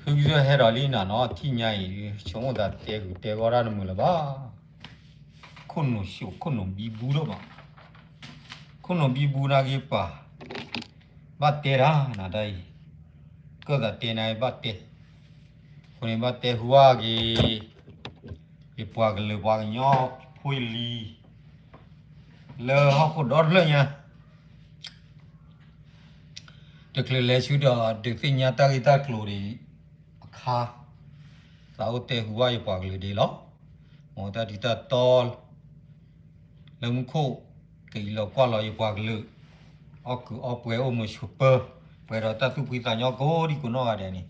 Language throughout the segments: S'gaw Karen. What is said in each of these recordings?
ဖုကစၢၢ်ဟဲဒီးလံနၤနီၤ ထံၣ်ညါအံၤ ဆိကမိၣ်သးတဲဂုာ်တဲဂီၢ်တၢ်တမုာ်လၢၤဘၣ်. ခိၣ်နူာ်ဆံး ခိၣ်နူာ်ဘံဘူဒိၣ်မး, ခိၣ်နူာ်ဘံဘူနာ်က့ၤပှၤ ဘၣ်တဲတၢ်နၤတၢ်အံၤ, ကၢၣ်သးတဲနၤဘၣ်တဲ, အဃိန့ၣ်ဘၣ်တဲဟူဘၣ်က့ၤ ယပှၤကလုာ်ပှၤကညီဖိယလံၤ လၢဟီၣ်ခိၣ်ဒီတဖျၢၣ်ညါ တချုးလဲၤဆူဒီးဒုးသ့ၣ်ညါတၢ်ဂ့ၢ်တၢ်ကျိၤဒံးအခါ, သးအိၣ်တဲဟူဘၣ်ယပှၤကလုာ်ဒံးလီၤ. မ်တၢ်ထံတၢ်တီ လၢမူခိၣ် ကအံးလီၤကွၢ်လီၤယပှၤကလုာ်, အီၣ်ကုးအီပှဲၤအိၣ်မုာ်ဆိးပၢၤ, ပှဲၤဒီးတၢ်သူၣ်ဖှံသးညီကိးဒံကိးနီၢ်ဂၤဒဲးန့ၣ်,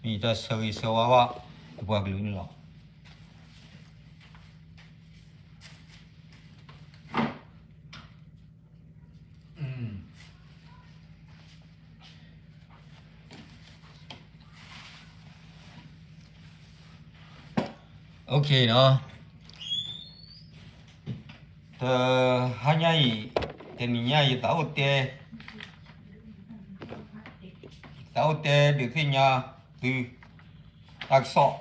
မ့ၢ်တၢ်ဆၢဂ့ၤဆၢဝါဘၣ် ယပှၤကလုာ်န့ၣ်လီၤ. တဟါညါအံၤ တနံၤညါအံၤ ယသးအိၣ်တဲ ယသးအိၣ်တဲဒုးသ့ၣ်ညါသု တၢ်ကစီၣ်,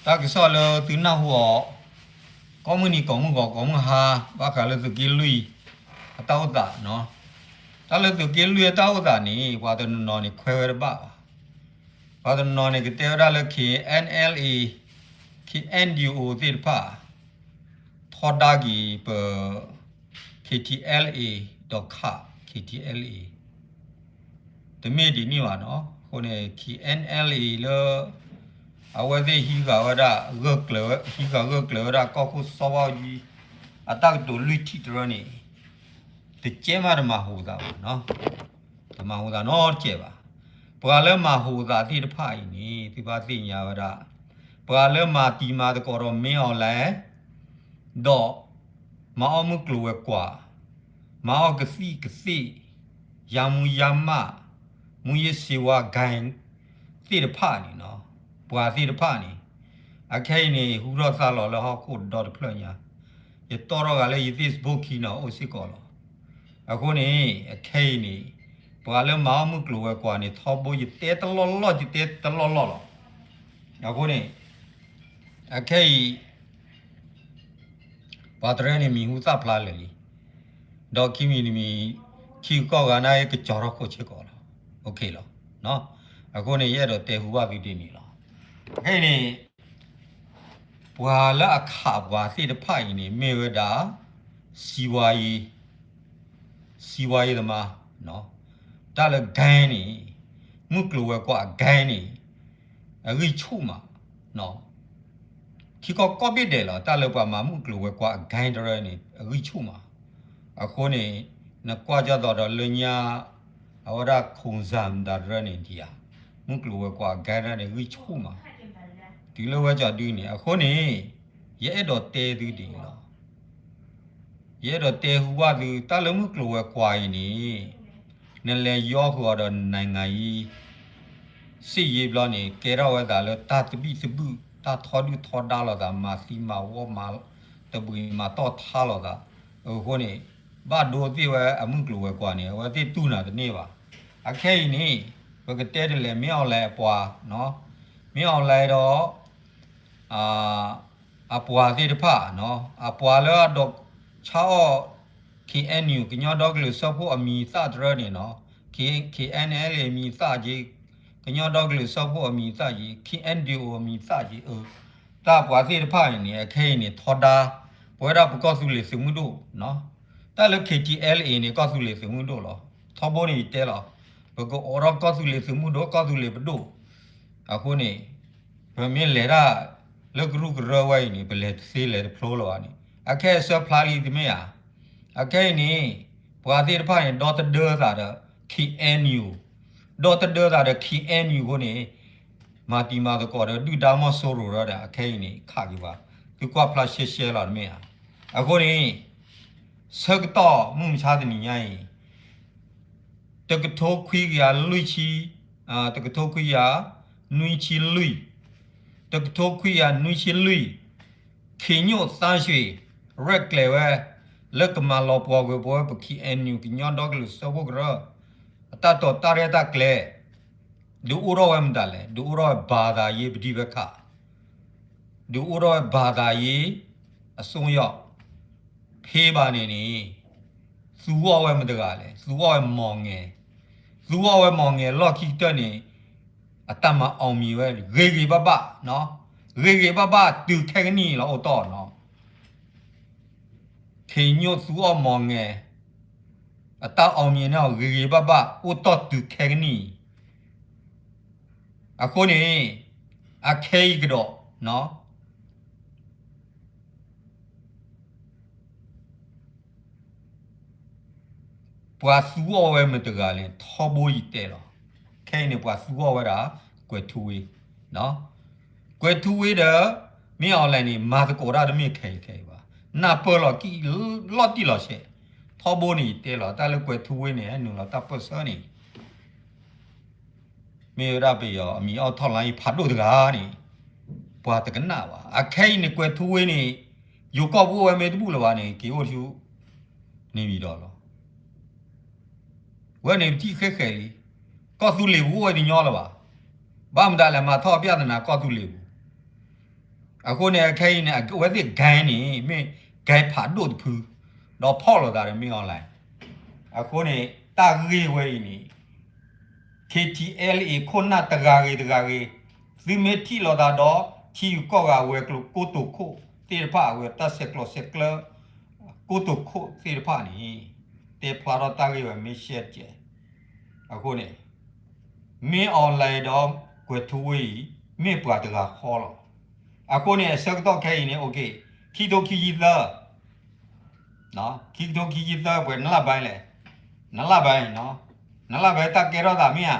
တၢ်ကစီၣ်လၢသုနၢ်ဟူအီၤ ကိးမုၢ်နံၤကိးမုၢ်ဂီၤကိးမုၢ်ဟါ ဘၣ်ဃးလၢသုးက့လွံၢ်အတၢ်အိၣ်သးနီၤ. တၢ်လၢသုးက့လွံၢ်အတၢ်အိၣ်သးန့ၣ် ပှၤတနီၤနီၤန့ၣ် ခွဲးဝဲတဘၣ်ဘၣ်. ပှၤတနီၤန့ၣ် ကတဲဝဲဒၣ်လၢ K N L A, K N D O သ့ၣ်တဖၣ် ထီဒါက့ၤပ K T L A ဒီးခး K T L A တမ့ၢ်ဒ်န့ၣ်ဘၣ်နီၤ. အဃိန့ၣ် K N L A လၢ အဝဲသ့ၣ်ဟံးဃာ်ဝဲဒၣ် ဟံးဃာ်ဂၢၢ်ကျၢၤဝဲဒၣ်ကီၢ်ခိၣ်စီၤဘၣ်အူကၠံ အတၢ်ကတိၤလွံၢ်ထံၣ်တရၢန့ၣ် တကဲမးတမၤဟူးသးဘၣ်နီၤ. တမၤဟူးသးနီတကဲဘၣ်. ပှၤလၢမၤဟူးသးသ့ၣ်တဖၣ်အံၤန့ၣ် သုဘၣ်သ့ၣ်ညါဝဲဒၣ် ပှၤလၢမၤတံၤမၤသကိးဒီးမ့ၢ်အီၤလဲၣ် ဒီး မၤအီၣ်မုၢ်ကျိၤဝဲၤကွာ်, မၤအီၣ်ကသံၣ်ကသ့ၣ်, ယါမူယါမၢ်, မူယ့ၢ်စ့ဝါ gang သ့ၣ်တဖၣ်န့ၣ်နီၤ, ပှၤသ့ၣ်တဖၣ်န့ၣ် အခဲအံၤန့ၣ် ဟူထီၣ်သါလီၤလၢဟီၣ်ခိၣ်ဒီတဖျၢၣ်ညါ, ယတီၣ်ထီၣ်ဂၤလၢယ Facebook ခံနီၤ အိၣ်စ့ၢ်ကီးလီၤ. အဃိန့ၣ် အခဲအံၤန့ၣ် ပှၤလၢမၤအီၣ်မုၢ်ကျိၤဝဲၤကွာ်န့ၣ် ထီဘိယတဲတလီၢ်လီၢ် ယတဲတလီၢ်လီၢ်လီၤ. အဃိန့ၣ် အခဲအံၤ ပှၤတရၢန့ၣ်မံၤဟူသၣ်ဖျါလၢာ်လံ, ဒီးခံမံၤတမံၤ ခံကီၢ်ဂၤန့ၣ်ကကၠီၤထီၣ်ခိၣ်စ့ၢ်ကီးလီၤ. အဃိန့ၣ် ယအဲၣ်ဒိးတဲဟူဘၣ်သုဒ်န့ၣ်လီၤ. အခဲအံၤန့ၣ် ပှၤလၢအခးပှၤသ့ၣ်တဖၣ်အံၤန့ၣ် မ့ၢ်ဝဲဒၣ် စံဝါယံၤ စံဝါယံၤသမါ, တၢ်လၢ gang န့ၣ် မုၢ်ကျိၤဝဲၤကွာ်အ gang န့ၣ် အဂံၢ်ဆူၣ်မး, ထံကီၢ်ကိးဘ့ၣ်ဒဲးလီၤ တၢ်လၢပှၤမၤမုၢ်ကျိၤဝဲၤကွာ်အ gang တရၢန့ၣ် အဂံၢ်ဆူၣ်မး. အဃိန့ၣ် နကွၢ်ကၢ်သိးဒီးလၢညါ အဝဲဒၣ် ခိၣ်စၢ်မတၤတရၢန့ၣ်ဒံးဧါ, မုၢ်ကျိၤဝဲၤကွာ်အ gang တရၢန့ၣ် ဂံၢ်ဆူၣ်မး တုၤလၢဝဲကၠီၤဒုန့ၣ်. အဃိန့ၣ် ယအဲၣ်ဒိးတဲသုဒ်အံၤလီၤ. ယအဲၣ်ဒိးတဲဟူဘၣ်သု တၢ်လၢမုၢ်ကျိၤဝဲၤကွာ်အံၤန့ၣ် နလဲၤယီဃုာ်အီၤဒီးန နိုင်ငံရေး စစ်ရေးဘျီန့ၣ် ကဲထီၣ်ဝဲသးလၢတၢ်သဘံၣ်သဘုၣ် တၢ်ထီဒုၣ်ထီဒါလိာ်သး မၤသံမၤဝီ မၤတဘှံးမၤတီၢ်ထါလိာ်သး. အဃိန့ၣ် ဘၣ်ဒိသ့ၣ်ဝဲအမုၢ်ကျိၤဝဲၤကွာ်န့ၣ် အဝဲသ့ၣ်တူၢ်နၤတန့ၢ်ဘၣ်. အခဲအံၤန့ၣ် ပကတဲတလဲၤ မင်းအောင်လှိုင် အပှၤ, မင်းအောင်လှိုင် ဒီး အပှၤသ့ၣ်တဖၣ်နီၤ, အပှၤလၢအဒိးဆါအီၣ် K N U ကညီဒီကလုာ်စၢဖှိၣ်အမံၤသၣ်တရၢန့ၣ်နီၤ, K-, K N L A အမံၤသၣ်က့, ကညီဒီကလုာ်စၢဖှိၣ်အမံၤသၣ်က့, K N D O အမံၤသၣ်က့, အၢ, တၢ်ပှၤသ့ၣ်တဖၣ်အံၤန့ၣ် အခဲအံၤန့ၣ် ထီဒါ ပဝဲဒၣ်ပကီၢ်သူလ့ၤသုးမုၢ်ဒိၣ်နီၤ, တၢ်လၢ K T L A န့ၣ် ကီၢ်သူလ့ၤသုးမုၢ်ဒိၣ်လီၤ. ထီဘိန့ၣ်ယတဲလီၤ, ပကအိးထီၣ်ကီၢ်သူလ့ၤသုးမုၢ်ဒိၣ် ကီၢ်သူလ့ၤပဒိၣ် အဃိန့ၣ် ပမ့ၢ်လဲၤတၢ်လၢကရူၢ်ကရၢဝဲအံၤန့ၣ် ပလဲၤတသ့လဲၤတဖျိလၢၤဘၣ်န့ၣ် အခဲအံၤဆၢဖျါလံတမ့ၢ်ဧါ. အခဲအံၤန့ၣ် ပှၤသ့ၣ်တဖၣ်န့ၣ် ဒီတဒၢသးဒီး K N U, ဒီတဒၢသးဒီး K N U အဃိန့ၣ် မၤတံၤမၤသကိးဒီးဒုၣ်ဒါမီၢ်စိရိၤဒီး အခဲအံၤန့ၣ် ခးက့ၤပှၤ, သုကွၢ်ဖျါရှဲရှဲလီၤတမ့ၢ်ဧါ. အဃိန့ၣ် ဆၢကတီၢ်မုၢ်မဆါတနံၤညါအံၤ တကထိခွံကယၤလွံၢ်ဆံ, တကထိခွံကယၤနွံဆံလွံၢ်, တကထိခွံကယၤနွံဆံလွံၢ်, ခ့ညိၣ်သန်းရွှေ ရဲၣ်ကျဲၤဝဲ လၢကမၤလီၤပှီၢ်ကွံာ်ပဝဲပ K N U ကညီဒီကလုာ်စၢဖှိၣ်ကရၢ အတၢ်တိာ်တၢ်ရဲၣ်တၢ်ကျဲၤ ဒုးအိၣ်ထီၣ်ဝဲမတၤလဲၣ်, ဒုးအိၣ်ထီၣ်ဝဲ ဘာသာရေးပဋိပက္ခ, ဒုးအိၣ်ထီၣ်ဝဲ ဘာသာရေးအစွန်းရောက်, ဖဲဘၣ်န့ၣ်န့ၣ် သူအီၣ်ဝဲမတၤတဂၤလဲၣ်, သူအီၣ်ဝဲ မောင်ငယ်, သူအီၣ်ဝဲ မောင်ငယ် လီၢ်ခံကတၢၢ်န့ၣ် အတၢ်မၤ အောင်မြင် ဝဲ ဂ့ၤဂ့ၤဘၣ်ဘၣ်, ဂ့ၤဂ့ၤဘၣ်ဘၣ် တုၤခဲကနံၣ်အံၤလီၤ အိၣ်တီၢ်နီၤ ခ့ညိၣ်သူအီၣ် မောင်ငယ် အတၢ် အောင်မြင် န့ၣ် ဂ့ၤဂ့ၤဘၣ်ဘၣ် အိၣ်တီၢ်တုၤခဲကနံၣ်အံၤ, အဃိန့ၣ် အခဲအံၤကဒီး ပှၤသူအီၣ်ဝဲမတၤတဂၤလဲၣ်, ထီဘိယတဲလီၤ. ခဲအံၤန့ၣ် ပှၤသူအီၣ်ဝဲဒၣ် ကွဲးထူဝ့, ကွဲးထူဝ့ဒီး မ့ၢ် online န့ၣ် မၤသကိးတၢ်တမ့ၢ်ခဲအံၤခဲအံၤဘၣ်, နၢ်ပၢၢ်လီၤကံၣ်လီၤတံၢ်လီၤဆဲး, ထီဘိန့ၣ်ယတဲလီၤ တၢ်လၢကွဲးထူဝ့န့ၣ် ဟဲနုာ်လီၤတၢ်ပၢၢ်ဆၢန့ၣ် မ့ၢ်ဝဲဒၣ်ပယီၤအမံၤအီၣ်ထီၣ်လါအံၤဖးဒိၣ်တဂၤန့ၣ် ပှၤတကနၣ်ဘၣ်. အခဲအံၤန့ၣ် ကွဲးထူဝ့န့ၣ် ယိၤကီၢ်ပူၤအိၣ်ဝဲမ့ၢ်တဘူၣ်လၢၤဘၣ်န့ၣ် က့ၤအိၣ်ဆူ န့ၣ်မံၤဒီးလီၤ. ဝဲန့ၣ်ပထံၣ်ဃဲဃဲလံ, ကီၢ်သူလ့ၤပူၤအိၣ်ဝဲတညီလၢၤဘၣ်. ဘၣ်မတၤလဲၣ် မၤထီၣ်ပြဿနာကီၢ်သူလ့ၤပူၤ အဃိန့ၣ် အခဲအံၤန့ၣ် အဝဲသ့ၣ် gang န့ၣ် မ့ၢ် gang ဖးဒိၣ်တဖု, ဒီးဖီၣ်လိာ်သးဒီးမ့ၢ် online. အဃိန့ၣ် တၢ်ဂ့ၢ်ဝဲအံၤန့ၣ် KTLA ခိၣ်နၢ်တဂၤဂ့ၤတဂၤဂ့ၤ, သုမ့ၢ်ထံၣ်လိာ်သးဒီး ထံဂုၤကီၢ်ဂၤဝဲၤကျိၤကိတိာ်ခိၣ်သ့ၣ်တဖၣ် အဝဲတၢ်ဆဲးကျိးဆဲးကျၢ ကိတိာ်ခိၣ်သ့ၣ်တဖၣ်န့ၣ် တဲဖျါထီၣ်တၢ်ဂ့ၢ်ဝဲမ့ၢ်ရှဲတကဲး. အဃိန့ၣ် မ့ၢ် online ဒီးကွဲးထူဝ့အံၤ မ့ၢ်ပှၤတဂၤဃီလီၤ. အဃိန့ၣ် အဆၢကတီၢ်ခဲအံၤန့ၣ် OK, ခံကထိခံဆံသၢ, ခံကထိခံဆံသၢ ပှဲၤနလၢ်ဘဲလဲၣ်, နလၢ်ဘဲ, နလၢ်ဘဲတၢ်ကဲထီၣ်သးမ့ၢ်ဧါ,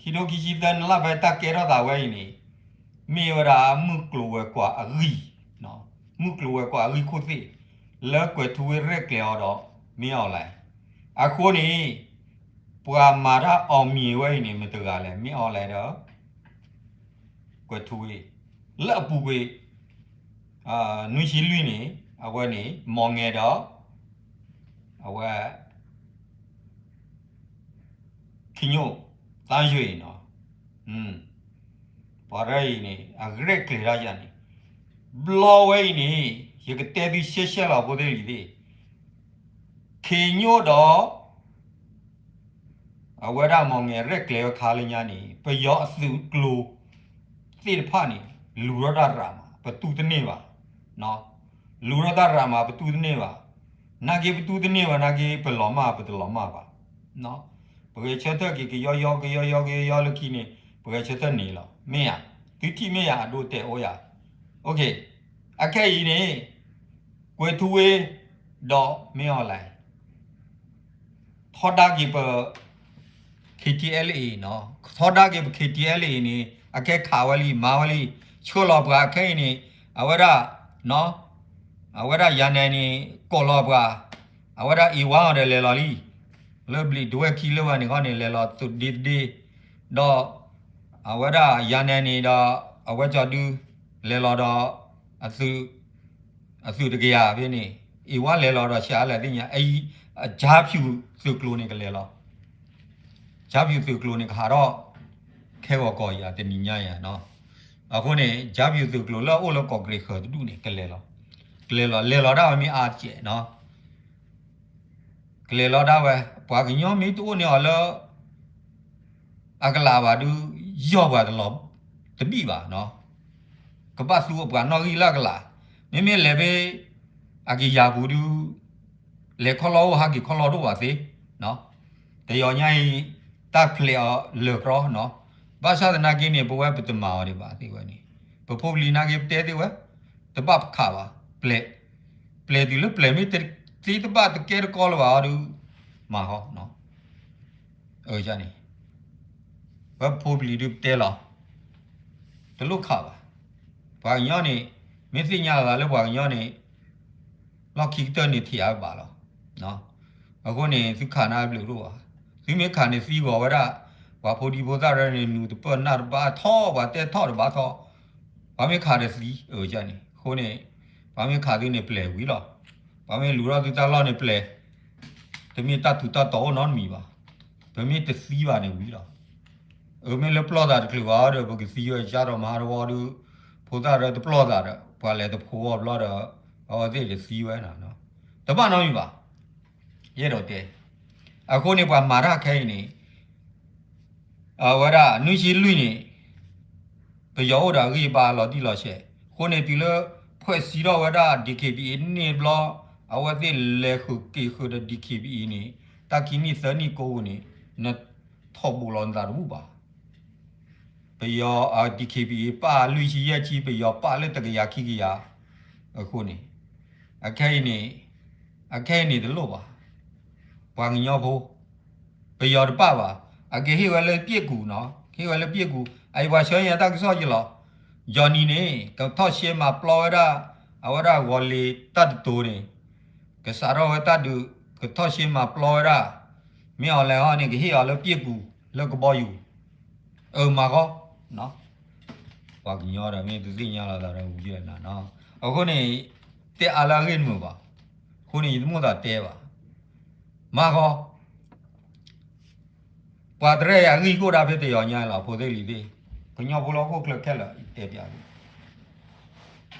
ခံကထိခံဆံသၢ နလၢ်ဘဲတၢ်ကဲထီၣ်သးဝဲအံၤန့ၣ် မ့ၢ်ဝဲဒၣ်မုၢ်ကျိၤဝဲၤကွာ်အဂံၢ်, မုၢ်ကျိၤဝဲၤကွာ်အဂံၢ်ခိၣ်သ့ၣ် လၢကွဲးထူဝ့ရဲၣ်ကျဲၤအီၤဒီး မ့ၢ် online. အဃိန့ၣ် ပှၤမၤတၢ် အောင်မြင် ဝဲအံၤန့ၣ် မတၤတဂၤလဲၣ်, မ့ၢ် online ဒီး ကွဲးထူဝ့, လၢအပူၤကွံာ် နွံဆံလွံၢ်န့ၣ် အဝဲန့ၣ် မောင်ငယ် ဒီး အဝဲ ခ့ညိၣ်သန်းရွှေ နီၤ, ပှၤတဂၤအံၤန့ၣ် အရဲၣ်ကျဲၤတၢ်ယၤန့ၣ် ဘျီဝဲအံၤန့ၣ် ယကတဲသုရှဲရှဲလီၤ ဖိသ့ၣ်လံၤသ့ၣ်, ခ့ညိၣ်ဒီး အဝဲဒၣ် မောင်ငယ် ရဲၣ်ကျဲၤဝဲခါလၢညါန့ၣ် ပယီၤအသုးကျိၤသ့ၣ်တဖၣ်န့ၣ် လူၤထီၣ်တၢ်ရးမး ပတူၢ်တန့ၢ်ဘၣ်, လူၤထီၣ်တၢ်ရးမး ပတူၢ်တန့ၢ်ဘၣ်, နာ်က့ပတူၢ်တန့ၢ်ဘၣ် နာ်က့ပလီၤမၢ် ပတလီၤမၢ်ဘၣ်, ပဂဲၤဆၢထၢၣ်က့ၤ ကယီယီ ကယီယီ ကယီယီလၢခံန့ၣ် ပဂဲၤဆၢထၢၣ်န့ၣ်လီၤ မ့ၢ်ဧါ, သုထံၣ်မ့ၢ်ဧါ အဒိတဲအိၣ်ယၤ, အခဲအံၤန့ၣ် ကွဲးထူဝ့ ဒီး မ့ၢ် online ထီဒါက့ၤပ KTLA နီၤ, ထီဒါက့ၤပ KTLA န့ၣ် အကဲခးဝဲလံ မၤဝဲလံ, ဆှၢလီၤပှၤအခဲအံၤန့ၣ် အဝဲဒၣ် အဝဲဒၣ်ယၤနဲန့ၣ် ကိးလီၤပှၤ, အဝဲဒၣ် A one အီၤဒီးလဲၤလီၤလံ, လၢဘျံးဒဝဲၢ်ခံလၢဝဲန့ၣ်ခီန့ၣ် လဲၤလီၤသုးဒ့တဒ့, ဒီး အဝဲဒၣ်ယၤနဲန့ၣ်ဒီး အဝဲကၠီဒု လဲၤလီၤဒီး အသုး အသုးတကယၤဖဲန့ၣ် A one လဲၤလီၤဒီးဆံးလဲၣ်သ့ၣ်ညါ, အ ကျားဖြူ သုးကျိၤန့ၣ်ကလဲၤလီၤ, ကျားဖြူ သုးကျိၤန့ၣ်ကဟးထီၣ် ခဲဂီၤကီၢ်ယၤ တနံၤညါယၤနီၤ, အဃိန့ၣ် ကျားဖြူ သုးကျိၤလၢအအိၣ်လၢကီၢ်ကရံၣ်ဃၢၤတဒူၣ်န့ၣ် ကလဲၤလီၤ, ကလဲၤလီၤ လဲၤလီၤဒၣ်ဝဲမ့ၢ်အါတကဲးနီၤ ကလဲၤလီၤဒၣ်ဝဲ, ပှၤကညီမ့ၢ်တအိၣ်န့ၢ်အီၤလၢ အကလးဘၣ်ဒုး ယီၢ်ပှၤတလီၤတဘံၣ်ဘၣ်နီၤ, ကဘၣ်သူအပှၤနီၣ်ဂံၢ်လၢအကလး, မ့မ့ၢ်လဲၤဖဲ အကယၤပူၤဒုး လဲၤခီလီၢ်အိၣ် ဟးက့ၤခီလီၢ်တအိၣ်ဘၣ်သ့, တယီၤညါအံၤ တၢ်ဖျဲးအီၤလၢာ်ကြီနီၤ, ဘၣ်ဆၣ်သနာ်က့န့ၣ် ပဝဲပတမၤအီၤဒံးဘၣ်သ့ဝဲန့ၣ်, ပဖိပလံၤနာ်က့ပတဲသ့ဝဲ, တဘၣ်ပခးဘၣ်, ပျဲၢ်, ပျဲၢ်တုၤလၢပျဲၢ်မ့ၢ်သ့တဘၣ်တကဲတကီလၢၤဘၣ်အီၤဒုး မၤဟီ, န့ၣ်, ဝဲဖိပလံၤဒုးပတဲလီၤ, တလိၣ်ခးဘၣ်, ပှၤကညီန့ၣ် မ့ၢ်သ့ၣ်ညါလီၤသးလၢပှၤကညီန့ၣ် လီၢ်ခံကတၢၢ်န့ၣ်ထံၣ်အါဘၣ်လီၤ, အဃိန့ၣ် သုခးနၢ်ဘျုးတအိၣ်ဘၣ်, သုမ့ၢ်ခးန့ၣ်သံဂီၤဝဲဒၣ်, ပှၤဖိဒံဖိသၣ်ရဲၣ်န့ၣ် နူၤတပၢၢ်နၢ်တဘၣ်ထီၣ် ပှၤတဲထီၣ်တဘၣ်ထီၣ်, ပှၤမ့ၢ်ခးဒီးသံ, န့ၣ်, အဃိန့ၣ် ပှၤမ့ၢ်ခးသုန့ၣ်ပျဲၢ်ဝံၤလီၤ, ပှၤမ့ၢ်လူၤထီၣ်သုတၢ်လီၢ်န့ၣ်ပျဲၢ်, တမ့ၢ်တၢ်ထူးတၢ်တီၤအိၣ်နီတမံၤဘၣ်, ပ ပမ့ၢ်တသံဘၣ်န့ၣ်ဝံၤလီၤ. အမ့ၢ်လၢပျီၢ်သးတချုးဘၣ်ဒီး ပကသံဝဲကၢ်ထီၣ်မဟါတဝီဒီး ဖိသၣ်ဒီးတပျီၢ်သးဒီး ပှၤလဲၤတဖိဝီဘျီဒီး အဝဲသ့ၣ်တသံဝဲနီၤ, တဘၣ်နီတမံၤဘၣ်. ယအဲၣ်ဒိးတဲ, အဃိန့ၣ်ပှၤမၤတၢ်ခဲအံၤန့ၣ် အဝဲဒၣ်နွံဆံလွံၢ်န့ၣ် ပယီၤအိၣ်ဒီးအဂံၢ်အဘါလီၤတံၢ်လီၤဆဲး, အဃိန့ၣ်တုၤလၢ ဖွဲ့စည်းထီၣ်ဝဲဒၣ် DKBA န့ၣ်ဘျီ အဝဲသ့ၣ်လဲၤဃုာ်က့ၤဃုာ်ဒီး DKBA န့ၣ် တၢ်ခံနံၣ်သၢနံၣ်ကိးပူၤန့ၣ် နထီၣ်ဘူးလီၤနသးတဘူၣ်ဘၣ်. ပယီၤ DKBA ပာ်လွံၢ်ဆံယဲၢ်ဆံ ပယီၤပာ်လၢတကယၤခံကယၤ, အဃိန့ၣ် အခဲအံၤန့ၣ် အခဲအံၤန့ၣ်တလိၣ်ဘၣ်. ပှၤကညီဖိ ပယီၤတပာ်ဘၣ်, အကဟ့ၣ်ဝဲလၢပျဲၢ်ကူၣ်နီၤ, ဟ့ၣ်ဝဲလၢပျဲၢ်ကူၣ်, အအံၤပှၤဆှၢညါတၢ်ကစီၣ်ယလီၤ, Johnny န့ၣ် ကထီၣ်ရှဲမၤပျီဝဲဒၣ် အဝဲဒၣ်ဂီၤလ့ၤတၢ်တတိၤန့ၣ်, ကစးထီၣ်ဝဲတၢ်ဒုး ကထီၣ်ရှဲမၤပျီဝဲဒၣ်, မ့ၢ်အီၤလဲၤဟီန့ၣ် ကဟ့ၣ်အီၤလၢပျဲၢ်ကူၣ်လၢကဘီယူၤ, အမၤဃီ ပှၤကညီဒီးမ့ၢ်တသ့ၣ်ညါလီၤသးဒီးဝံၤယဲၢ်နၤနီၤ, အဃိန့ၣ် တဲအါလၢအဂ့ၢ်တမုာ်ဘၣ်, အဃိန့ၣ် ယတမိၣ်သးတဲဘၣ်, မၤဃီ ပှၤတရၢအံၤအဂံၢ်ကအိၣ်ဒၣ်ဖဲတယီၤညါအံၤလီၤ, ဖိသ့ၣ်လံၤသ့ၣ်, ကညီဖိလၢဟီၣ်ခိၣ်ချၢခဲလၢာ် ယတဲပျးသု,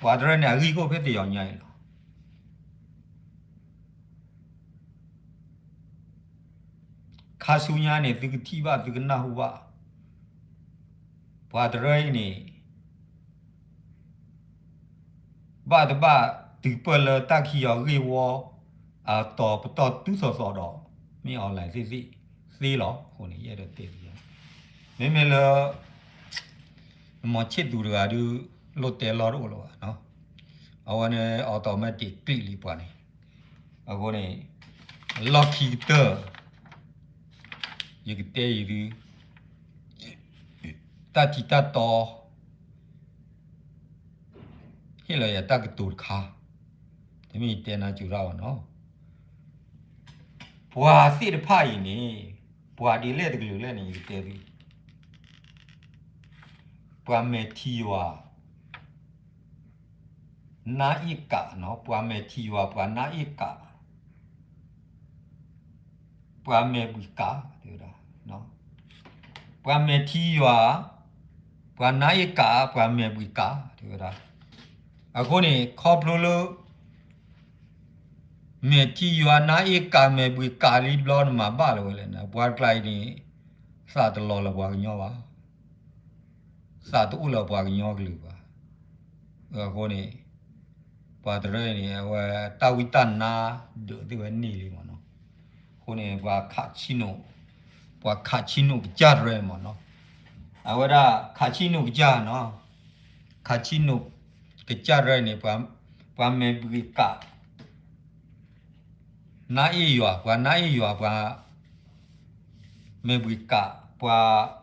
ပှၤတရၢန့ၣ် အဂံၢ်ကအိၣ်ဖဲတယီၤညါအံၤလီၤ. ခါဆူညါန့ၣ် သုကထံၣ်ဘၣ် သုကနၢ်ဟူဘၣ်, ပှၤတရၢအံၤန့ၣ် ဘၣ်တဘၣ်တုၤပၢၢ်လၢတၢ်ခံယီၤဂ့ၢ်ဝီ အတီၤပတီၢ်တုၤသိးသိးဒီး မ့ၢ်အီၤလဲၤသ့ၣ်သ့ၣ်သ့လီၤ. အဃိန့ၣ် ယအဲၣ်ဒိးတဲသု, မ့မ့ၢ်လၢ မီၤဆ့ၣ်သူးတဂၤဒုး လိၣ်တဲလီၢ်တအိၣ်လၢၤဘၣ်, အဝဲန့ၣ် automatic ကျံးလံပှၤန့ၣ်, အဃိန့ၣ် လီၢ်ခံကတၢၢ် ယကတဲအံၤဒုး တၢ်ထံးတၢ်တီ ဟ့ၣ်လီၤယၤတၢ်ကတိၤတခါ, တမ့ၢ်ယတဲနၤစူၤရၣ်ဘၣ်နီၤ, ပှၤသ့ၣ်တဖၣ်အံၤန့ၣ် ပှၤဒ်လဲၣ်တကလုာ်လဲၣ်န့ၣ် ယကတဲသု, ပှၤမဲာ်ထံယွၤ နါအ့ၣ်ကးနီၤ, ပှၤမဲာ်ထံယွၤ ပှၤနါအ့ၣ်ကး ပှၤမဲာ်ဘှံးကး, ပှၤမဲာ်ထံယွၤ ပှၤနါအ့ၣ်ကး ပှၤမဲာ်ဘှံးကး တဲဝဲဒၣ်. အဃိန့ၣ် ခီဖျိလၢ မဲာ်ထံယွၤနါအ့ၣ်ကး မဲာ်ဘှံးကးလံတဘျီ နမၤဘၣ်လၢၤဝဲလဲၣ်န့ၣ် ပှၤတကျါအံၤန့ၣ် သးတလီၤလၢပှၤကညီဘၣ်, သးတအိၣ်လၢပှၤကညီကလုာ်ဘၣ်. အဃိန့ၣ် ပှၤတရၢအံၤန့ၣ် အဝဲတၢ်ဝံတၢ်နါဒုးသ့ၣ်ဝဲန့ၢ်လံမ့ၢ်နီၤ. အဃိန့ၣ် ပှၤခးဆံနိၣ်, ပှၤခးဆံနိၣ်ကစၢ်တရၢမ့ၢ်နီၤ. အဝဲဒၣ်ခးဆံနိၣ်ကစၢ်နီၤ, ခးဆံနိၣ်ကစၢ်တရၢန့ၣ် ပှၤမဲာ်ဘှံးကး နါအ့ၣ်ယွၤ, ပှၤနါအ့ၣ်ယွၤ, ပှၤမဲာ်ဘှံးကး, ပှၤ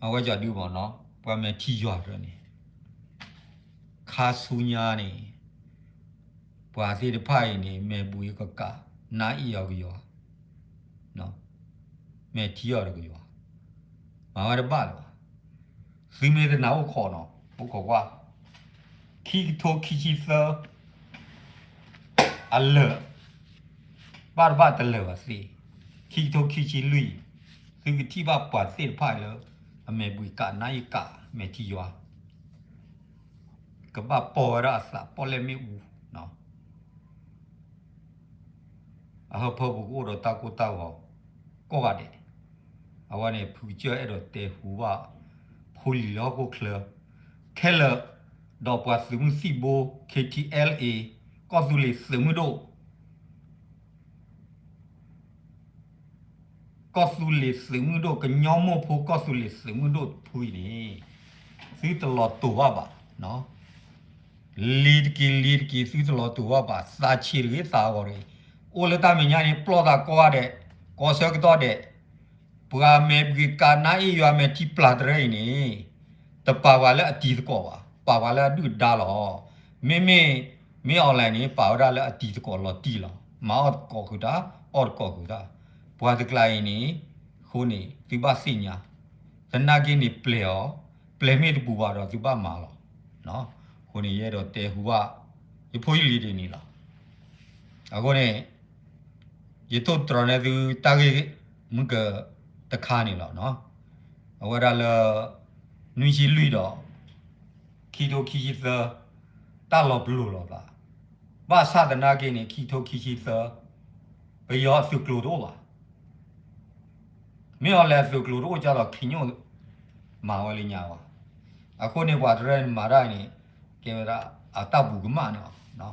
အဝဲကဒုမ့ၢ်နီၤ, ပှၤမဲာ်ထံယွၤတရၢန့ၣ် ခါဆူညါန့ၣ် ပှၤသ့ၣ်တဖၣ်အံၤန့ၣ် မဲာ်ဘှံးကကး, နါအ့ၣ်အီၤကယွၤ, မဲာ်ထံအီၤဒီးကယွၤ, မၤဝဲတဘၣ်လၢၤဘၣ်. သုမ့ၢ်တနာ်အိၣ်ခိးနီၤ, အိၣ်ခိးကွၢ်, ခံကထိခံဆံသၢ အလၢာ် ဘၣ်တဘၣ်တလၢာ်ဘၣ်သ့, ခံကထိခံဆံလွံၢ်, သုကထံၣ်ဘၣ်ပှၤသ့ၣ်တဖၣ်လၢ အမဲာ်ဘှံးကး နါအ့ၣ်ကး မဲာ်ထံယွၤ ကဘၣ်ပီၢ်ဝဲဒၣ်အသးပီၣ်လဲၣ်မ့ၣ်အူ, အဟၢဖၢပကအိၣ်ဒီးတၢ်ကိၢ်တၢ်ဂီၤကိးဂၤဒဲး, အဝဲန့ၣ် ဖုကစၢၢ်အဲၣ်ဒိးတဲဟူဘၣ် ဖိလံၤလၢဟီၣ်ခိၣ်ချၢ ခဲလၢာ်, ဒီးပှၤသုးမုၢ်သံၣ်ဘိ ခ့ထံအဲလ်အ့, ကီၢ်သူလ့ၤသုးမုၢ်ဒိၣ် ကီၢ်သူလ့ၤသုးမုၢ်ဒိၣ် ကညီမိၢ်ဖိကီၢ်သူလ့ၤသုးမုၢ်ဒိၣ်တဖုအံၤန့ၣ် သုတလီၤတိာ်ဘၣ်ဘၣ်, လ့ၤတက့ၤလ့ၤတက့ၤ သုတလီၤတိာ်ဘၣ်ဘၣ်, သးဆံးတဂ့ၤ သးဂီၤတဂ့ၤ, အိၣ်လၢတၢ်မဲာ်ညါန့ၣ် ပျီၢ်သးကိးဂၤဒဲး, ကိးဆၢကတီၢ်ဒဲး, ပှၤမဲာ်ဘှံးကး နါအ့ၣ်ယွၤ မဲာ်ထံပျၢ်တရၢအံၤန့ၣ် တပာ်ပှၤလၢအတံၤသကိးဘၣ်, ပာ်ပှၤလၢအဒုၣ်ဒါလီၤ. မ့မ့ၢ် မ့ၢ် online န့ၣ် ပာ်ဝဲဒၣ်လၢအတံၤသကိးလီၤတံၢ်လီၤ. မၤအီၣ်သကိးဃုာ်တၢ်, အီၣ်သကိးဃုာ်တၢ်, ပှၤတကျါအံၤန့ၣ် အဃိန့ၣ် သုဘၣ်သ့ၣ်ညါ, သနာ်က့န့ၣ် ပျဲၤအီၤ, ပျဲၤမ့ၢ်တပူၤဘၣ်ဒီး သုဘၣ်မၤလီၤ. အဃိန့ၣ် ယအဲၣ်ဒိးတဲဟူဘၣ် ယဖိယလံၤဒ်န့ၣ်လီၤ. အဃိန့ၣ် ယထိၣ်သတြီၤန့ၢ်သုတၢ်ဂ့ၢ် မုၢ်ကတခါန့ၣ်လီၤ. အဝဲဒၣ်လၢ နွံဆံလွံၢ်ဒီး ခံထိခံဆံသၢ တၢ်လီၤပလိာ်လိာ်သး, ဘၣ်ဆၣ်သနာ်က့န့ၣ် ခံထိခံဆံသၢ ပယီၤအသုးကျိၤတအိၣ်ဘၣ်. မ့ၢ်အီၤလဲၤအသုးကျိၤတအိၣ်ကၢ်ဒီး ခံညိၣ်မၤဝဲလၢညါဘၣ်. အဃိန့ၣ် ပှၤတရၢန့ၣ်မၤတၢ်န့ၣ် ကဲဝဲဒၣ်အတၢ်ပူၤကမၣ်န့ၣ်လီၤ.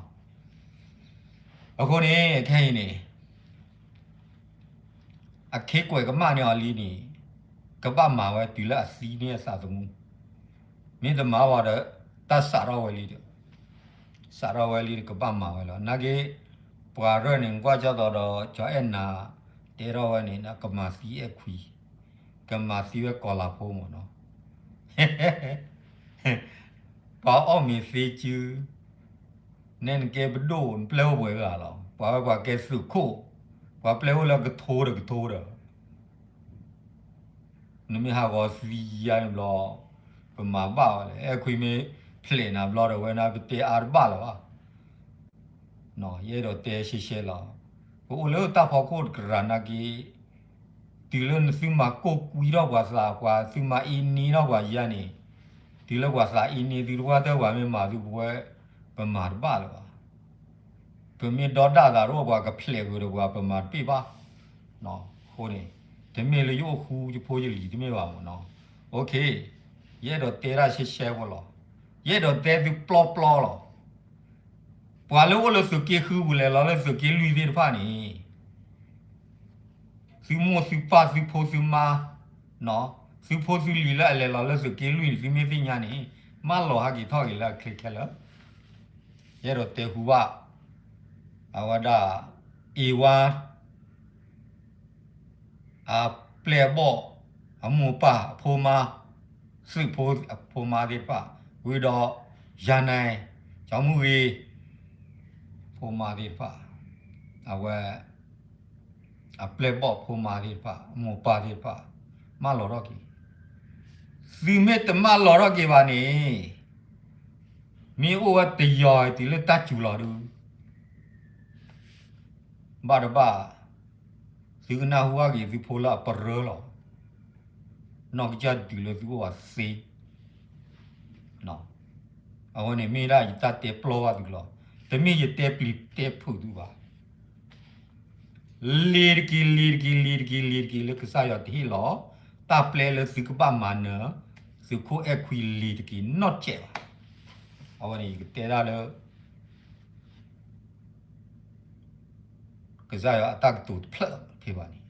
အဃိန့ၣ် ခဲအံၤန့ၣ် အခ့ကွဲးကမၣ်န့ၢ်အီၤလံန့ၣ် ကဘၣ်မၤဝဲတုၤလၢအသံန့ၢ်အသးသမူ, မ့ၢ်တမၤဘၣ်ဒီး တၢ်စးထီၣ်ဝဲလံဒီး စးထီၣ်ဝဲလံဒီး ကဘၣ်မၤဝဲလီၤ. နာ်က့ ပှၤရၢၢ်န့ၣ် ကွၢ်ကၢ်သိးဒီး ကၠီအဲၣ်နၤ တဲထီၣ်ဝဲန့ၣ် ကမၤသံအဲၣ်ခွံ, ကမၤသံဝဲကီၤလၤဖိမ့ၢ်နီၤ. ပှၤအီၣ်မ့ၤသ့စု နဲနကဲပဒိၣ် နပျဲၢ်အိၣ်ပှဲၤဂၤလီၤ. ပှၤဝဲပှၤကဲသုးခိၣ်, ပှၤပျဲၢ်အိၣ်လၢကထိဒီးကထိဒီး နမ့ၢ်ဟးဂီၤသံယါန့ၣ်ဘျီ ပမၤဘၣ်ဝဲလဲၣ်. အဲၣ်ခွံမ့ၢ်ဖျဲးနၤဘျီဒီး ဝဲန့ၣ်ပတဲအါတဘၣ်လၢၤဘၣ်. ယအဲၣ်ဒိးတဲရှဲရှဲလီၤ. ပအိၣ်လၢတၢ်ဖီခိၣ်တကရၢနာ်က့ တုၤလၢနသုမၤကိၢ်ကွံထီၣ်ပှၤသးပှၢ်, သုမၤအ့န့ထီၣ်ပှၤယါန့ၣ်, တုၤလၢပှၤသးအ့န့သုတဝၢ်တၢၢ် ပှၤမ့ၢ်မၤသုပဝဲ ပမၤတဘၣ်လၢၤဘၣ်. ပမ့ၢ်ဒီဒၣ်သးတအိၣ် ပှၤကဖျဲးဂ့ၤဒီးပှၤ ပမၤတပ့ၢ်ဘၣ်. အဃိန့ၣ် တမ့ၢ်လၢယအိၣ်ဃူယဖိယလံၤတမ့ၢ်ဘၣ်မ့ၢ်နီၤ. ယအဲၣ်ဒိးတဲတၢ်ရှဲရှဲဖိလီၤ. ယအဲၣ်ဒိးတဲသုပျီပျီလီၤ. ပှၤလၢအိၣ်လၢသုးက့ဃုပူၤ လဲၤလီၤလၢသုးက့လွံၢ်သ့ၣ်တဖၣ်န့ၣ် သုမိၢ်သုပၢ်သုဖိသုမါ, သုဖိသုလံၤလၢအလဲၤလီၤလၢသုးက့လွံၢ်န့ၣ် သုမ့ၢ်သ့ၣ်ညါန့ၣ် မၢလီၤဟးက့ၤထီၣ်က့ၤလၢအချ့ခဲလၢာ်. ယအဲၣ်ဒိးတဲဟူဘၣ် အဝဲဒၣ် အ့ဝါ အပျဲၢ်အဘီၣ် အမိၢ်အပၢ်အဖိမါ သုးဖိအဖိမါသ့ၣ်တဖၣ် ဝံၤဒီး ယၤနဲၣ် ကၠီမုၢ်ဂ့ၤ ဖိမါသ့ၣ်တဖၣ် အဝဲ အပျဲၢ်ဘီၣ်ဖိမါသ့ၣ်တဖၣ် အမိၢ်အပၢ်သ့ၣ်တဖၣ် မၢလီၤထီၣ်က့ၤ. သုမ့ၢ်တမၢလီၤထီၣ်က့ၤဘၣ်န့ၣ် မ့ၢ်အိၣ်ဝဲတယီၤတုၤလၢတၢ်စူၤလီၤဒုး ဘၣ်တဘၣ် သုကနၢ်ဟူဘၣ်က့ၤသုဖိလၢအပရၢလီၤ. နီၢ်ကစၢ်တုၤလၢသုအိၣ်အသ့ အဝဲန့ၣ်မ့ၢ်ဒၣ်ယတၢ်တဲပျီဘၣ်သုလီၤ. တမ့ၢ်ယတဲပျံၤတဲဖုးသုဘၣ်. လ့ၤတက့ၤ လ့ၤတက့ၤ လ့ၤတက့ၤ လ့ၤတက့ၤ လၢကစၢ်ယွၤတဟ့ၣ်လီၤ တၢ်ပျဲလၢသုကဘၣ်မၤနၢၤ သုးခိၣ်အဲၣ်ခွံလ့ၤတက့ၤနီတစဲးဘၣ်. အဝဲန့ၣ်ယကတဲဒၣ်လၢ ကစၢ်ယွၤအတၢ်ကတိၤတဖျၢၣ်ဖဲဘၣ်န့ၣ်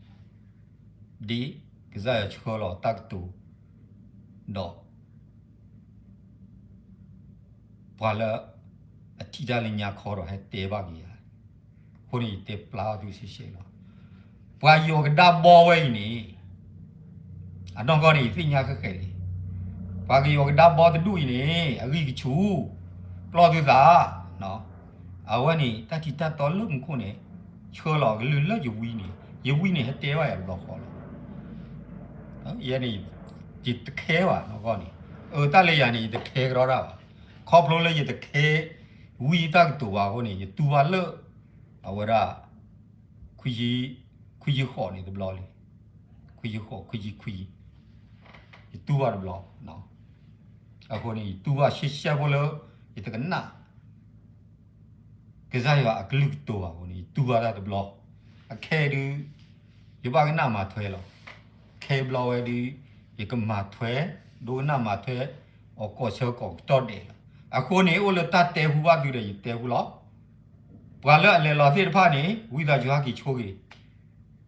ဒ်ကစၢ်ယွၤဆှၢလီၤတၢ်ကတိၤ ဒီး ပှၤလၢ အထံၣ်တၢ်လၢညါခီဒီးဟဲတဲဘၣ်က့ၤယၤ, အဃိန့ၣ်ယတဲပျါအီၤသုဆဲးဆဲးလီၤ. ပှၤယီၤကဒါဘီဝဲအံၤန့ၣ် အနီၢ်ကီၢ်န့ၣ် ယသ့ၣ်ညါဃဲးဃဲးလံ. ပှၤကယီၤကဒါဘီတဒူၣ်အံၤန့ၣ် အဂံၢ်ကဆူၣ် ပျီၢ်သုသး, အဝဲန့ၣ် တၢ်ထံတၢ်တီလၢမူခိၣ်န့ၣ် ဆှၢလီၤကလုၢ်လၢယဝံန့ၣ်, ယဝံန့ၣ် ဟဲတဲဘၣ်ယၤတဘျီဃီလီၤ. ယဲန့ၣ် ယတခဲဘၣ်နီၢ်ကီၢ်န့ၣ်, အတၢ်လၢယၤန့ၣ် ယတခဲကရီတၢ်ဘၣ်. ခီဖျိလၢယတခဲ ဝံအတၢ်ကတိၤဘၣ်အဃိန့ၣ် ယတူၢ်ဘၣ်လၢ အဝဲဒၣ် ခွံဆံဃိးန့ၣ်တဘျီလံ, ခွံဆံဃိး ခွံဆံခွံ ယတူၢ်ဘၣ်တဘျီ, အဃိန့ၣ် ယတူၢ်ဘၣ်ရှဲရှဲဖိလၢ ယတကနၣ် ကစၢ်ယွၤအကလုၢ်ကတိၤဘၣ်အဃိန့ၣ် ယတူၢ်ဘၣ်တၢ်တဘျီ, အခဲဒုး ယဘၣ်ကနၣ်မၤထွဲလီၤ. ခဲဘျီဝဲဒုး ယကမၤထွဲ ဒိကနၣ်မၤထွဲ အီၤကိးဆၢကိးကတီၢ်ဒဲးလီၤ. အဃိန့ၣ် အိၣ်လၢတၢ်တဲဟူဘၣ်သုဒီးယတဲဟူလီၤ. ပှၤလၢအလဲၤလီၤသ့ၣ်တဖၣ်န့ၣ် ဝံသးစူၤဟဲက့ၤဆိဂ့ၤ,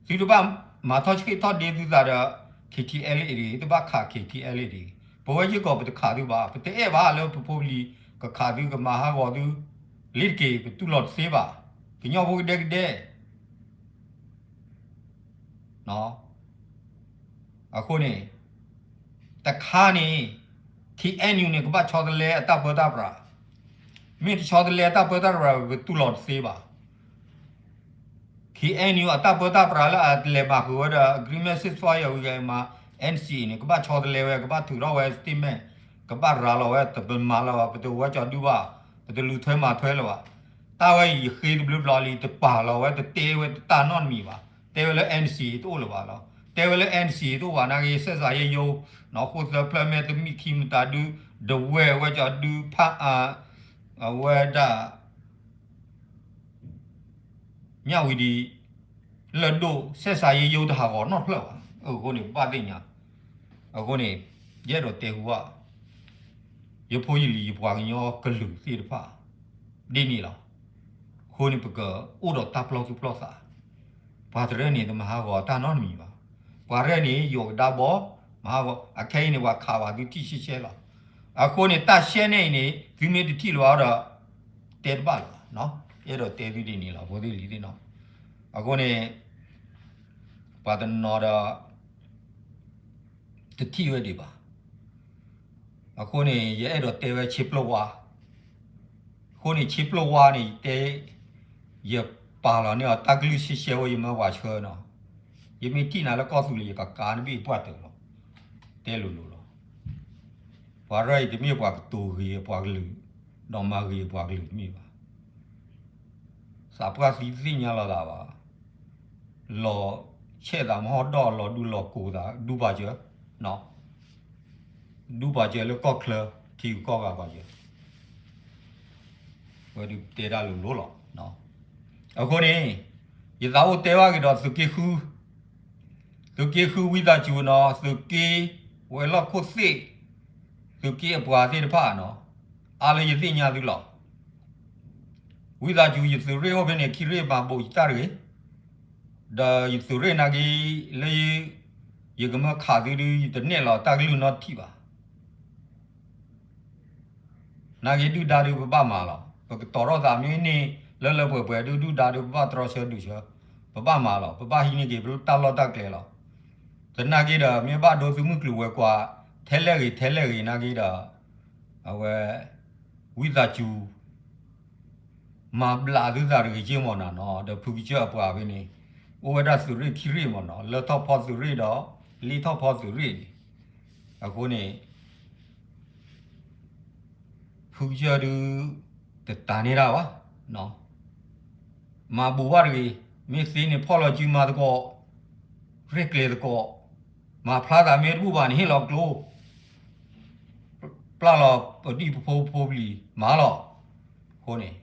သုတဘၣ်မၤထီၣ်ဆှ့ၣ်ထီၣ်ဒ့သုသးဒီး KTLA တဂ့ၤ, တဘၣ်ခး KTLA တဂ့ၤ. ပဝဲယ့ၢ်ကီးပတခးသုဘၣ်, ပတအဲၣ်ဘၣ်လၢပဖိပလံၤ ကခးသုကမၤဟးဂီၤသု, လ့ၤတက့ၤ ပတူၢ်လိာ်တသ့ဘၣ်, ကညီဖိကဒဲကဒဲ အဃိန့ၣ် တခါန့ၣ် KNU န့ၣ် ကဘၣ်ဆီတလဲအတၢ်ပၢတၢ်ပြး, မ့ၢ်တဆီတလဲအတၢ်ပၢတၢ်ပြး ပတူၢ်လိာ်တသ့ဘၣ်. KNU အတၢ်ပၢတၢ်ပြးလၢအလဲၤမၤဃုာ်ဝဲဒီး agreement ceasefire ဝံၤမး NCA န့ၣ် ကဘၣ်ဆီတလဲဝဲ ကဘၣ်ထုးထီၣ်ဝဲ statement ကဘၣ်ရၤလီၤဝဲ တပမၤလၢၤဘၣ်, ပတဝဲကၠီဒုဘၣ်, ပတလူၤထွဲမၤထွဲလၢၤဘၣ်. တၢ်ဝဲအံၤယဃ့တဘျုးဘျီလံ တပာ်လီၤဝဲ တတဲဝဲ တတၢ်နီတမံၤဘၣ်, တဲဝဲလၢ NCA တအိၣ်လၢၤဘၣ်လီၤ. တဲဝဲလၢ NCA တအိၣ်ဘၣ်နာ်က့ ဆက်ဆံရေးရုံး နီၢ်ဃိသၢဖျၢၣ် မ့ၢ်တမံခံမတၤဒု ဒဝဲၢ်ဝဲကၠီဒု ဖၣ်အၣ် အဝဲဒၣ် မြဝတီ လၢၢ်ဒိၣ် ဆက်ဆံရေးရုံး တဟးဂီၤနီတဖျၢၣ်ဘၣ်. အဃိန့ၣ် ပဘၣ်သ့ၣ်ညါ, အဃိန့ၣ် ယအဲၣ်ဒိးတဲဟူဘၣ် ယဖိယလံၤ ယပှၤကညီကလုာ်သ့ၣ်တဖၣ် ဒ်န့ၣ်လီၤ. အဃိန့ၣ် ပကအိၣ်ဒီးတၢ်ပျီၢ်သူၣ်ပျီၢ်သး, ပှၤတရၢၣ်န့ၣ် တမၤဟးဂီၤတၢ်နီတမံၤဘၣ်. ပှၤတရၢၣ်န့ၣ် ယိၤကဒါဘီ မၤဟးဂီၤ အခဲအံၤန့ၣ် ပှၤခးဘၣ်သုထံၣ်ရှဲရှဲလီၤ. အဃိန့ၣ် တၢ်ရှဲန့ၣ်အံၤန့ၣ် သုမ့ၢ်တထံၣ်လၢၤဘၣ်ဒီး တဲတဘၣ်လၢၤဘၣ်. ယအဲၣ်ဒိးတဲသုဒ်န့ၣ်လီၤ ဖိသ့ၣ်လံၤသ့ၣ်နီၤ. အဃိန့ၣ် ပှၤတနီၤဒီး တထံၣ်ဝဲဒံးဘၣ်. အဃိန့ၣ် ယအဲၣ်ဒိးတဲဝဲဆ့ပျိၢ်ဝါ, အဃိန့ၣ် ဆ့ပျိၢ်ဝါန့ၣ် ယတဲ ယပာ်လီၤန့ၢ်အီၤတၢ်ကလုၢ်ရှဲရှဲဝဲ ယမၢပှၤဆှၢနီၤ. ယမ့ၢ်ထံၣ်နၤလၢကီၢ်သူလ့ၤ ယကကးနဘ့ၣ်ပှၢ်တၢၢ်လီၤ. တဲလိၤလိၤလီၤ. ပှၤရဲၣ်အံၤတမ့ၢ်ပှၤကတိၤဂ့ၤပှၤကလုာ်, ဒီးမၤဂ့ၤပှၤကလုာ်တမ့ၢ်ဘၣ်. သးပှၢ်သံသ့ၣ်ညါလီၤသးဘၣ်. လီၤဆဲးသးမဟီၣ်ဒီၣ် လီၤဒူလီၤကိၤသး ဒူပာ်စၢၤ, ဒူပာ်စၢၤလၢကီၢ်ချၢ ထံဂုၤကီၢ်ဂၤပာ်စၢၤ, ဝဲဒုးတဲတၢ်လိၤလိၤလီၤ. အဃိန့ၣ် ယသးအိၣ်တဲဘၣ်က့ၤဒီးသုးက့ဃု, သုးက့ဃုဝံသးစူၤနီၤ, သုးက့ဝဲၤလီၢ်ခိၣ်သ့ၣ်, သုးက့အပှၤသ့ၣ်တဖၣ်နီၤ, အါလၢယသ့ၣ်ညါသုလီၤ. ဝံသးစူၤ ယသုးရ့ၣ်အိၣ်ဖဲန့ၣ် ခံရ့ၣ်မၤဘူးယတၢ်တဂ့ၤ, ဒီးယသုးရ့ၣ်နာ်က့ လၢ ယကမၢခးသုဒုး ယတနဲၣ်လီၤတၢ်ကလုၢ်နီတထံၣ်ဘၣ်. နာ်က့ဒုၣ်ဒါဒုးပဘၣ်မၤလီၤ. ပကတီၤထီၣ်သးမ့ၢ်န့ၢ်လၢလၢပှဲၤပှဲၤဒုး ဒုၣ်ဒါဒုးပဘၣ်တြီဆၢဒုးဆၢ, ပဘၣ်မၤလီၤ. ပဘၣ်ဟံးန့ၢ်က့ၤပတၢ်လီၢ်တၢ်ကျဲလီၤ. သနာ်က့ဒီး မ့ၢ်ဘၣ်ဒိသုးမုၢ်ကျိၤဝဲၤကွာ် ထဲလဲၣ်ဂ့ၤထဲလဲၣ်ဂ့ၤနာ်က့ဒီး အဝဲ ဝံသးစူၤ မၤဘျးသုသးတဂ့ၤက့မ့ၢ်နီၤနီၤ, ဒီးဖုကစၢၢ်အပှၤဖဲန့ၣ် အိၣ်ဝဲဒၣ်သုးရ့ၣ်ခံရ့ၣ်မ့ၢ်နီၤ, လၢထီၣ်ဖီသုးရ့ၣ်ဒီး လ့ထီၣ်ဖီသုးရ့ၣ်န့ၣ်, အဃိန့ၣ် ဖုကစၢၢ်ဒုး တတၤန့ၢ်တၢ်ဘၣ်, မၤဘူးဘၣ်တဂ့ၤ, မ့ၢ်သ့န့ၣ်ဖီၣ်လီၤစုမၤသကိး, ရဲၣ်ကျဲၤသကိး, မၤဖျါသးမ့ၢ်တဘူၣ်ဘၣ်န့ၣ် ဟ့ၣ်လီၤကျိ ပျၢ်လီၤပဒံၣ်ပဖိပဖိပလံၤမၤလီၤ. အဃိန့ၣ်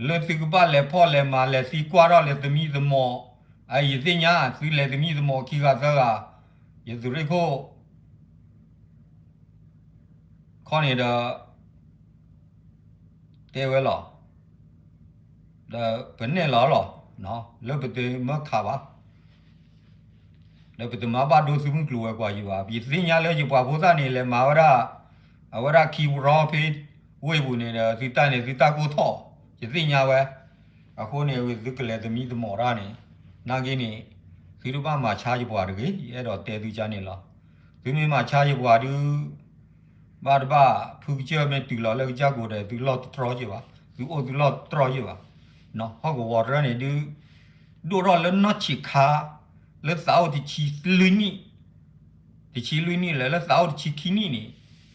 လၢသုကဘၣ်လဲၤဖီၣ်လဲၤမၤလဲၤသံကွၢ်ထီၣ်လဲၤသမံသမိး, အယသ့ၣ်ညါ သုလဲၤသမံသမိးခံဂၤသၢဂၤ, ယသုးရ့ၣ်ခိၣ် ခီန့ၣ်ဒီး တဲဝဲလီၤ, ဒီးပနဲၣ်လီၤလီၤ, လၢပတမၢခးဘၣ်, ဒီးပတမၤဘၣ်ဒိသုးမုၢ်ကျိၤဝဲၤကွာ်ယံၤဘၣ်. ယသ့ၣ်ညါလၢယပှၤဖိသၣ်န့ၣ် လဲၤမၤဝဲဒၣ် အဝဲဒၣ်ခံရီဖဲ ဝ့ၢ်ပူၤန့ၣ်ဒီး သုတၢ်န့ၣ် သုတၢ်ကိၢ်ထီၣ်, ယသ့ၣ်ညါဝဲ. အဃိန့ၣ် သုကလဲၤသမံသမိးတၢ်န့ၣ် နာ်က့န့ၣ် သုတဘၣ်မၤဆါယပှၤတဂ့ၤ, ယအဲၣ်ဒိးတဲသုကါန့ၣ်လီၤ. သုမ့ၢ်မၤဆါယပှၤဒုး ဘၣ်တဘၣ် ဖုကစၢၢ်မ့ၢ်တုၤလီၤလၢကစၢ်ကိးဒီး သုလီၢ်တတြီယံၤဘၣ်, သုအိၣ်သုလီၢ်တတြီယံၤဘၣ်. ဟီၣ်ကဝီၤတရၢၢ်န့ၣ်ဒုး ဒိၣ်ထီၣ်လၢနီၢ်ဆံးခါ လၢသးအိၣ်တဆံလွံၢ်နံၣ်, တဆံလွံၢ်နံၣ်လဲၣ်, လၢသးအိၣ်တဆံခံနံၣ်န့ၣ်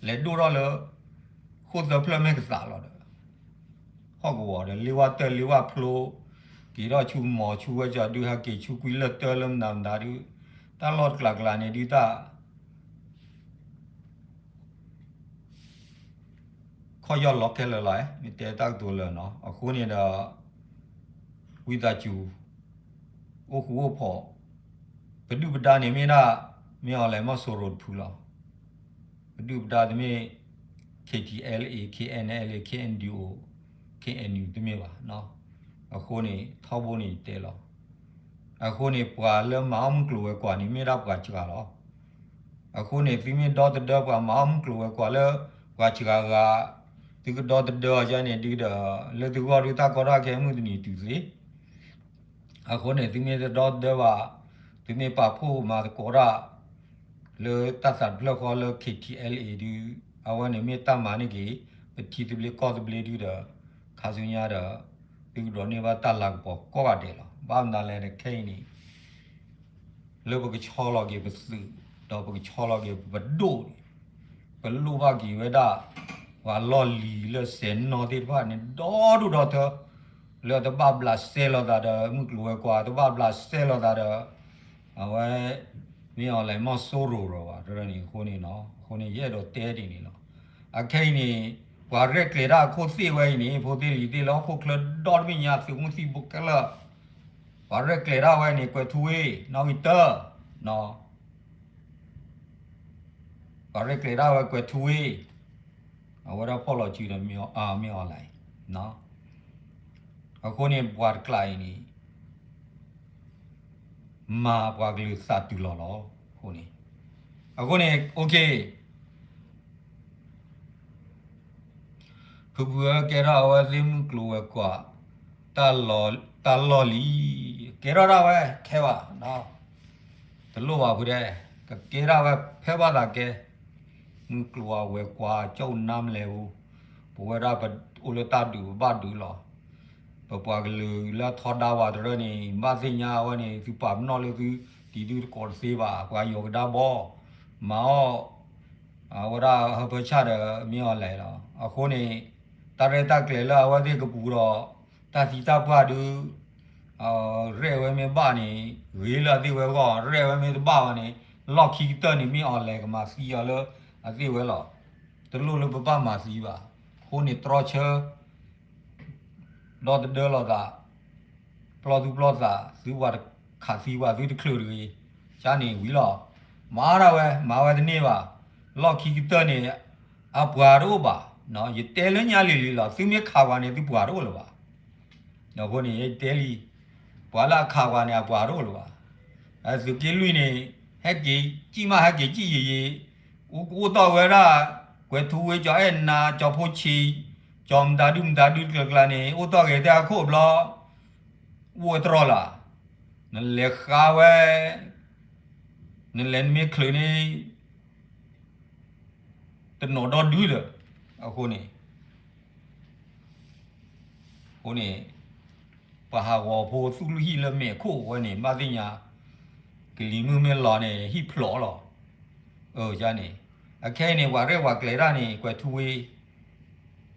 လဲၤဒိၣ်ထီၣ်လၢ ဃိၣ်သၢဖျၢၣ်မဲာ်ကသးလီၤဒီး ဟီၣ်ကဝီၤဒီး လ့ဝၢ်တၢၢ်လ့ဝၢ်ဖျိ က့ၤထီၣ်ဆူမီၤဆူဝဲကီဒုး ဟဲက့ၤဆူကွံလၢၢ်တၢၢ်လၢမနုၤမတၤဒုး တၢ်လီၢ်တကျးကျးန့ၣ်ဒုးတၢ် ခီၣ်ယီၢ်လီၤခဲလၢာ်လီၤ, မ့ၢ်တဲတၢ်ကတိၤလၢာ်နီၤ. အဃိန့ၣ်ဒီး ဝံသးစူၤ အိၣ်ဃူအိၣ်ဖိး, ပဒုၣ်ပဒါန့ၣ်မ့ၢ်ဒၣ် မ့ၢ်အီၤလဲၤမီၢ်စိရိၤတဖုလီၤ. ပဒုၣ်ပဒါတမ့ၢ် KTLA KNLA KNDO KNU တမ့ၢ်ဘၣ်. အဃိန့ၣ် ထီဘိန့ၣ်ယတဲလီၤ. အဃိန့ၣ် ပှၤလၢမၤအီၣ်မုၢ်ကျိၤဝဲၤကွာ်န့ၣ် မ့ၢ်ဒၣ်ပှၤစှၤလီၤ. အဃိန့ၣ် သုမ့ၢ်ဒီသဒၢပှၤမၤအီၣ်မုၢ်ကျိၤဝဲၤကွာ်လၢ ပှၤစှၤဂၤ, သုကဒီသဒၢအီၤန့ၣ်ဒုးဒီး လၢသုဂီၢ်ဒုးတၢ်ကီတၢ်ခဲမုၢ်တနံၤတုၤသ့ အဃိန့ၣ် သုမ့ၢ်တဒီသဒၢဘၣ်, သုမ့ၢ်ပာ်ဖှိၣ်မၤသကိးတၢ် လၢတၢ်သးတဖျၢၣ်ဃီလၢ KTLA ဒုး အဝဲန့ၣ်မ့ၢ်တၢ်မၤန့ၢ်က့ၤ ပထံသဘျ့ကီၢ်သဘျ့ဒုးဒီး ခါဆူညါဒီး သုကဒိးန့ၢ်ဘၣ်တၢ်လၤကပီၤကိးဂၤဒဲးလီၤ. ဘၣ်မနုၤလဲၣ်ခဲအံၤန့ၣ် လၢပကဆီလီၤက့ၤပသုး ဒီးပကဆီလီၤက့ၤပဒိၣ်န့ၣ် ပလိၣ်ဘၣ်က့ၤဝဲဒၣ် ပှၤလီၢ်လံၤလၢစဲးနီၢ်သ့ၣ်တဖၣ်န့ၣ် ဒီဒူၣ်ဒီထၢ လၢတဘၣ်ဘျးစဲလိာ်သးဒီး မုၢ်ကျိၤဝဲၤကွာ် တဘၣ်ဘျးစဲလိာ်သးဒီး အဝဲ မ့ၢ်အီၤလဲၤမီၢ်စိရိၤလီၤဘၣ် တရၢန့ၣ် အဃိန့ၣ်နီၤ အဃိန့ၣ် ယအဲၣ်ဒိးတဲဒ်န့ၣ်လီၤ. အခဲအံၤန့ၣ် ပှၤရဲၣ်ကျဲၤတၢ်အခိၣ်သ့ၣ်ဝဲအံၤန့ၣ် ဖိသ့ၣ်လံၤသ့ၣ်လၢဟီၣ်ခိၣ်ချၢဒီတဘ့ၣ်ညါ သုးမုၢ်သံၣ်ဘိခဲလၢာ် ပှၤရဲၣ်ကျဲၤတၢ်ဝဲန့ၣ် ကွဲးထူဝ့ နီၣ်ဂံၢ်တၢ နီၤ ပှၤရဲၣ်ကျဲၤတၢ်ဝဲကွဲးထူဝ့ အဝဲဒၣ်ဖီၣ်လီၤစုဒီးမ့ၢ်အီၤလဲၣ် အဃိန့ၣ် ပှၤတကျးအံၤန့ၣ် မၤပှၤကလုာ်သးတုၤလီၤလီၤ. အဃိန့ၣ် အဃိန့ၣ် OK ဖုဖုဧၢ ကဲထီၣ်အဝဲသ့ၣ်မုၢ်ကျိၤဝဲၤကွာ် တၢ်လီၢ်လံ, ကဲထီၣ်ဒၣ်ဝဲ ခဲဘၣ်, တလိၣ်ဘၣ်ဖုဒဲး, ကကဲဒၣ်ဝဲဖဲဘၣ်သးကဲ, မုၢ်ကျိၤဝဲၤကွာ် ကၠီၣ်နါမလဲၤပူၤ, ပဝဲဒၣ်ပအိၣ်လၢတၢ်ဒုးပဘၣ်ဒုးလီၤ. ပပှၤကလုာ်လၢထီဒါဝဲတရၢန့ၣ် ဘၣ်သ့ၣ်ညါအဝဲန့ၣ် သုပာ်ပနီၣ်လၢသု တံၤဒုတကိးတသ့ဘၣ်, ပှၤယီၤကဒါဘီ, မၤအီၣ် အဝဲဒၣ်ဟၢဖၢဆၣ်ဒီးမ့ၢ်အီၤလဲၣ်လီၤ. အဃိန့ၣ် တၢ်ရဲၣ်တၢ်ကျဲၤလၢအဝဲသ့ၣ်ကပူၤဒီး တၢ်သံတၢ်ပှၢ်ဒုး ရဲၣ်ဝဲမ့ၢ်ဘၣ်န့ၣ် ဂ့ၤလၢအသ့ၣ်ဝဲအဂီၢ်, ရဲၣ်ဝဲမ့ၢ်တဘၣ်ဘၣ်န့ၣ် လီၢ်ခံကတၢၢ်န့ၣ် မ့ၢ်အီၤလဲၣ်ကမၤသံအီၤလၢအသ့ၣ်ဝဲလီၤ. တလိၣ်လၢပဘၣ်မၤသံဘၣ်. အဃိန့ၣ် တြီဆၢ ဒီသဒၢလိာ်သး, ပျီသူၣ်ပျီသး, သုပှၤတခးသံပှၤ သုတချုးတဂ့ၤ, ကန့ၣ်ဝံၤလီၤ. မၤဒၣ်ဝဲ, မၤဝဲတန့ၢ်ဘၣ်. လီၢ်ခံကတၢၢ်န့ၣ် အပှၤတအိၣ်ဘၣ်. ယတဲလၢညါလံၤလံၤလီၤ, သုမ့ၢ်ခးပှၤန့ၣ် သုပှၤတအိၣ်လၢၤဘၣ်. အဃိန့ၣ် ယတဲလံ, ပှၤလၢအခးပှၤန့ၣ် အပှၤတအိၣ်လၢၤဘၣ်. သုးက့လွံၢ်န့ၣ် ဟဲက့ၤစံၣ်မး ဟဲက့ၤစံၣ်ယံာ်ယံာ်, အိၣ်ကအိၣ်တီၢ်ဝဲဒၣ် ကွဲးထူဝ့ ကၠီၤအဲၣ်နၤ ကၠီၤဖိဆံး ကၠီၤမတၤဒုမတၤဒုတကျၢၤကျၢၤန့ၣ် အိၣ်တီၢ်ဂ့ၤထဲအခိၣ်ဘျီ အိၣ်ဝဲတြီလၢ်, နလဲၤဃါဝဲ, နလဲၤနမ့ၢ်ချုးန့ၣ် တနီၤဒီဒုဒီး, အဃိန့ၣ် အဃိန့ၣ် ပှၤဟးဂီၤဖိသူၣ်လွံၢ်ဟံၣ်လၢမဲာ်ခိၣ်ဝဲန့ၣ် ဘၣ်သ့ၣ်ညါ, ကလံၤမုၢ်မ့ၢ်လီၤန့ၣ် ဟံၣ်ဖျိးလီၤ. န့ၣ် အခဲအံၤန့ၣ် ပှၤရဲၣ်ပှၤကျဲၤတၢ်န့ၣ် ကွဲးထူဝ့,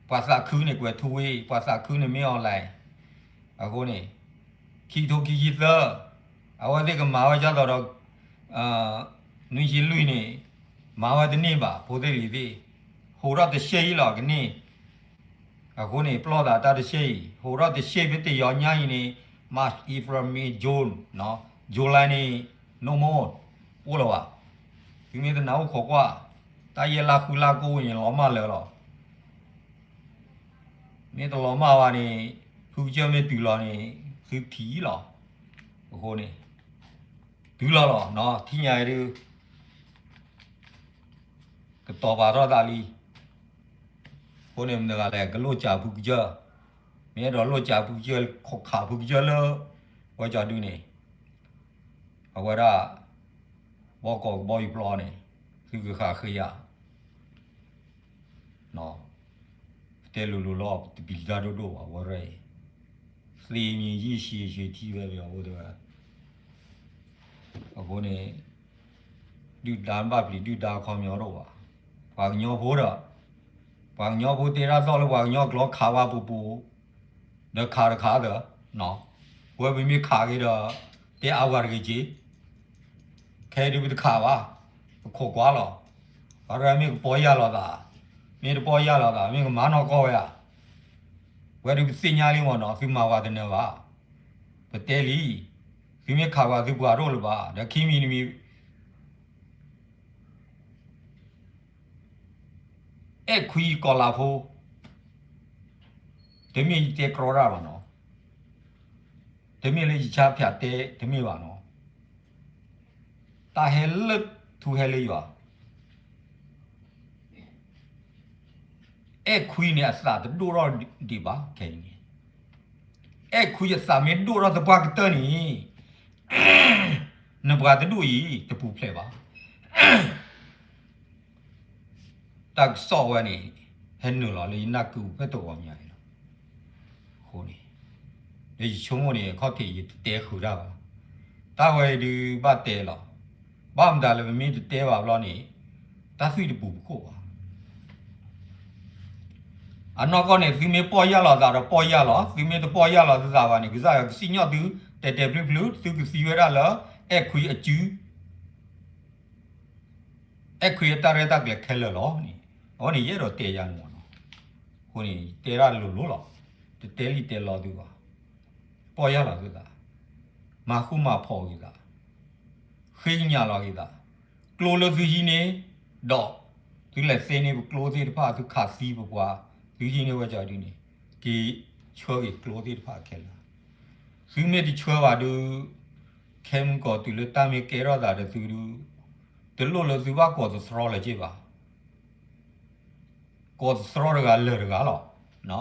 ပှၤသးခုန့ၣ် ကွဲးထူဝ့, ပှၤသးခုန့ၣ် မ့ၢ်အီၤလဲၣ်. အဃိန့ၣ် ခံကထိခံဆံသၢ အဝဲသ့ၣ်ကမၤဝဲဒ်သိးဒီး နွံဆံလွံၢ်န့ၣ် မၤဝဲတန့ၢ်ဘၣ် ဖိသ့ၣ်လံၤသ့ၣ်, ဟိးထီၣ်တဆဲအံၤလီၤကန့ၢ်. အဃိန့ၣ် ပျီသးတၢ်တဆဲအံၤ ဟိးထီၣ်တဆဲဖဲတယီၤညါအံၤန့ၣ် March, April, May, June, July န့ၣ် no more အိၣ်လၢၤဘၣ်. သုမ့ၢ်တနာ်အိၣ်ခိးကွၢ်, တၢ်ယဲၢ်လါဃုလါကိးန့ၣ် လီၤမၢ်လၢာ်လီၤ. မ့ၢ်တလီၤမၢ်ဘၣ်န့ၣ် ဖုကစၢၢ်မ့ၢ်တုၤလီၤန့ၣ် သုထံၣ်လီၤ. အဃိန့ၣ် တုၤလီၤလီၤ, ထံၣ်ညါအံၤဒုး ကတီၤပာ်ထီၣ်သးလံ. အဃိန့ၣ် မတၤတဂၤလဲၣ် ကလိၣ်စၢဖုကစၢၢ်, မ့ၢ်အဲၣ်ဒိးလိၣ်စၢဖုကစၢၢ် ခိးခးဖုကစၢၢ်လၢ ဝဲကၠီဒုန့ၣ် အဝဲဒၣ် ဘီကီးကဘီယူၤပျီန့ၣ် သုကဃၣ်ဃ့ဧါ. တဲလိၤလိၤလီၤ တပျံၤတၢ်ဒိၣ်ဒိၣ်ဘၣ် ဝဲရဲၣ်အံၤ, သ့မံၤယံၢ်ဆံဆံထံဝဲပယီၤအိၣ်တဲဝဲ. အဃိန့ၣ် ဒုၣ်ဒါဘၣ်ပျံၤဒုၣ်ဒါခီပညီတအိၣ်ဘၣ်. ပှၤကညီဖိဒီး ပှၤကညီဖိတဲတၢ်သီၣ်လၢပှၤကညီကျိာ်ခးဝဲပူၤပူၤ ဒီးခးတခးဒီး ဝဲပမ့ၢ်ခးက့ၤဒီး တဲအါဝဲတဂ့ၤက့ၤ ခဲအံၤဒုးပတခးဘၣ်, ပခိးကွၢ်လီၤ. ပှၤရဲၣ်မ့ၢ်ကပီၢ်ယၢ်လီၤသး, မ့ၢ်တပီၢ်ယၢ်လီၤသး မ့ၢ်ကမၤနီၢ်ကီၢ်ဝဲဧါ. ဝဲဒုးပသ့ၣ်ညါလံမ့ၢ်နီၤ သုမၤဝဲတနၢၤဘၣ်. ပတဲလံ, သုမ့ၢ်ခးဝဲသုပှၤတအိၣ်လၢၤဘၣ်, ဒီးခံမံၤတမံၤ အဲၣ်ခွံကီၤလၤဖိ, တမ့ၢ်ယတဲကြီတၢ်ဘၣ်နီၤ, တမ့ၢ်လၢယဆါဖၠးတဲ တမ့ၢ်ဘၣ်နီၤ, တၢ်ဟဲလၢထူဟဲလၢယွၤ, အဲၣ်ခွံန့ၣ်အသးတဒိၣ်ထီၣ်ဒံးဘၣ် ခဲအံၤန့ၣ်, အဲၣ်ခွံအသးမ့ၢ်ဒိၣ်ထီၣ်သပှၢ်ကတၢၢ်န့ၣ် နပှၤတဒူၣ်အံၤ တပူၤဖျဲးဘၣ်. တၢ်ကစီၣ်ဝဲန့ၣ် ဟဲနုာ်လီၤလၢယနၢ်ကုဖဲတဂီၤညါအံၤလီၤ. အဃိန့ၣ် ဒီးယဆိကမိၣ်န့ၣ် ခီၣ်ထံးယတတဲဃုာ်တၢ်ဘၣ်. တၢ်ဝဲအံၤဒုးဘၣ်တဲလီၤ. ဘၣ်မတၤလဲၣ် ပမ့ၢ်တတဲဘၣ်ဘျီန့ၣ် တၢ်သွံၣ်တပူၤပခိၣ်ဘၣ်. အနီၢ်ကီၢ်န့ၣ် သုမ့ၢ်ပီၢ်ယၢ်လီၤသးဒီးပီၢ်ယၢ်လီၤ, သုမ့ၢ်တပီၢ်ယၢ်လီၤသုသးဘၣ်န့ၣ် ကစၢ်ယွၤကစံၣ်ညီၣ်သု တဲာ်တဲာ်ဖျုးဖျုး, သုကသံဝဲဒၣ်လၢ အဲၣ်ခွံအစု အဲၣ်ခွံအတၢ်ရဲၣ်တၢ်ကျဲၤခဲလၢာ်လီၤန့ၣ်, အဝဲန့ၣ်ယအဲၣ်ဒိးတဲယၤန့ၣ်မ့ၢ်နီၤ, အဃိန့ၣ် တဲဒၣ်လိၤလိၤလီၤ, တတဲလံာ်တဲလီၤသုဘၣ်, ပီၢ်ယၢ်လီၤသုသး, မၤဃူမၤဖိးဂ့ၤသး, ဃ့ကညးလီၤဂ့ၤသး, ကျိလၢသုဟံးန့ၢ်, ဒီး သုလဲၤသ့န့ၢ်ပကျိသ့ၣ်တဖၣ် သုခးသံပပှၤ, သုဟံးန့ၢ်ဝဲကဒုန့ၣ်, က့ၤဆှၢက့ၤကျိသ့ၣ်တဖၣ်ခဲလၢာ်, သုမ့ၢ်တဆှၢဘၣ်ဒုး ခဲမုၢ်ကီၢ်တုၤလၢတၢ်မ့ၢ်ကဲထီၣ်သးဒီးသုဒုး, တလိၣ်လၢသုဘၣ်ကိးသတြီလၢၤက့ဘၣ်, ကိးသတြီတဂၤလၢာ်တဂၤလီၤ,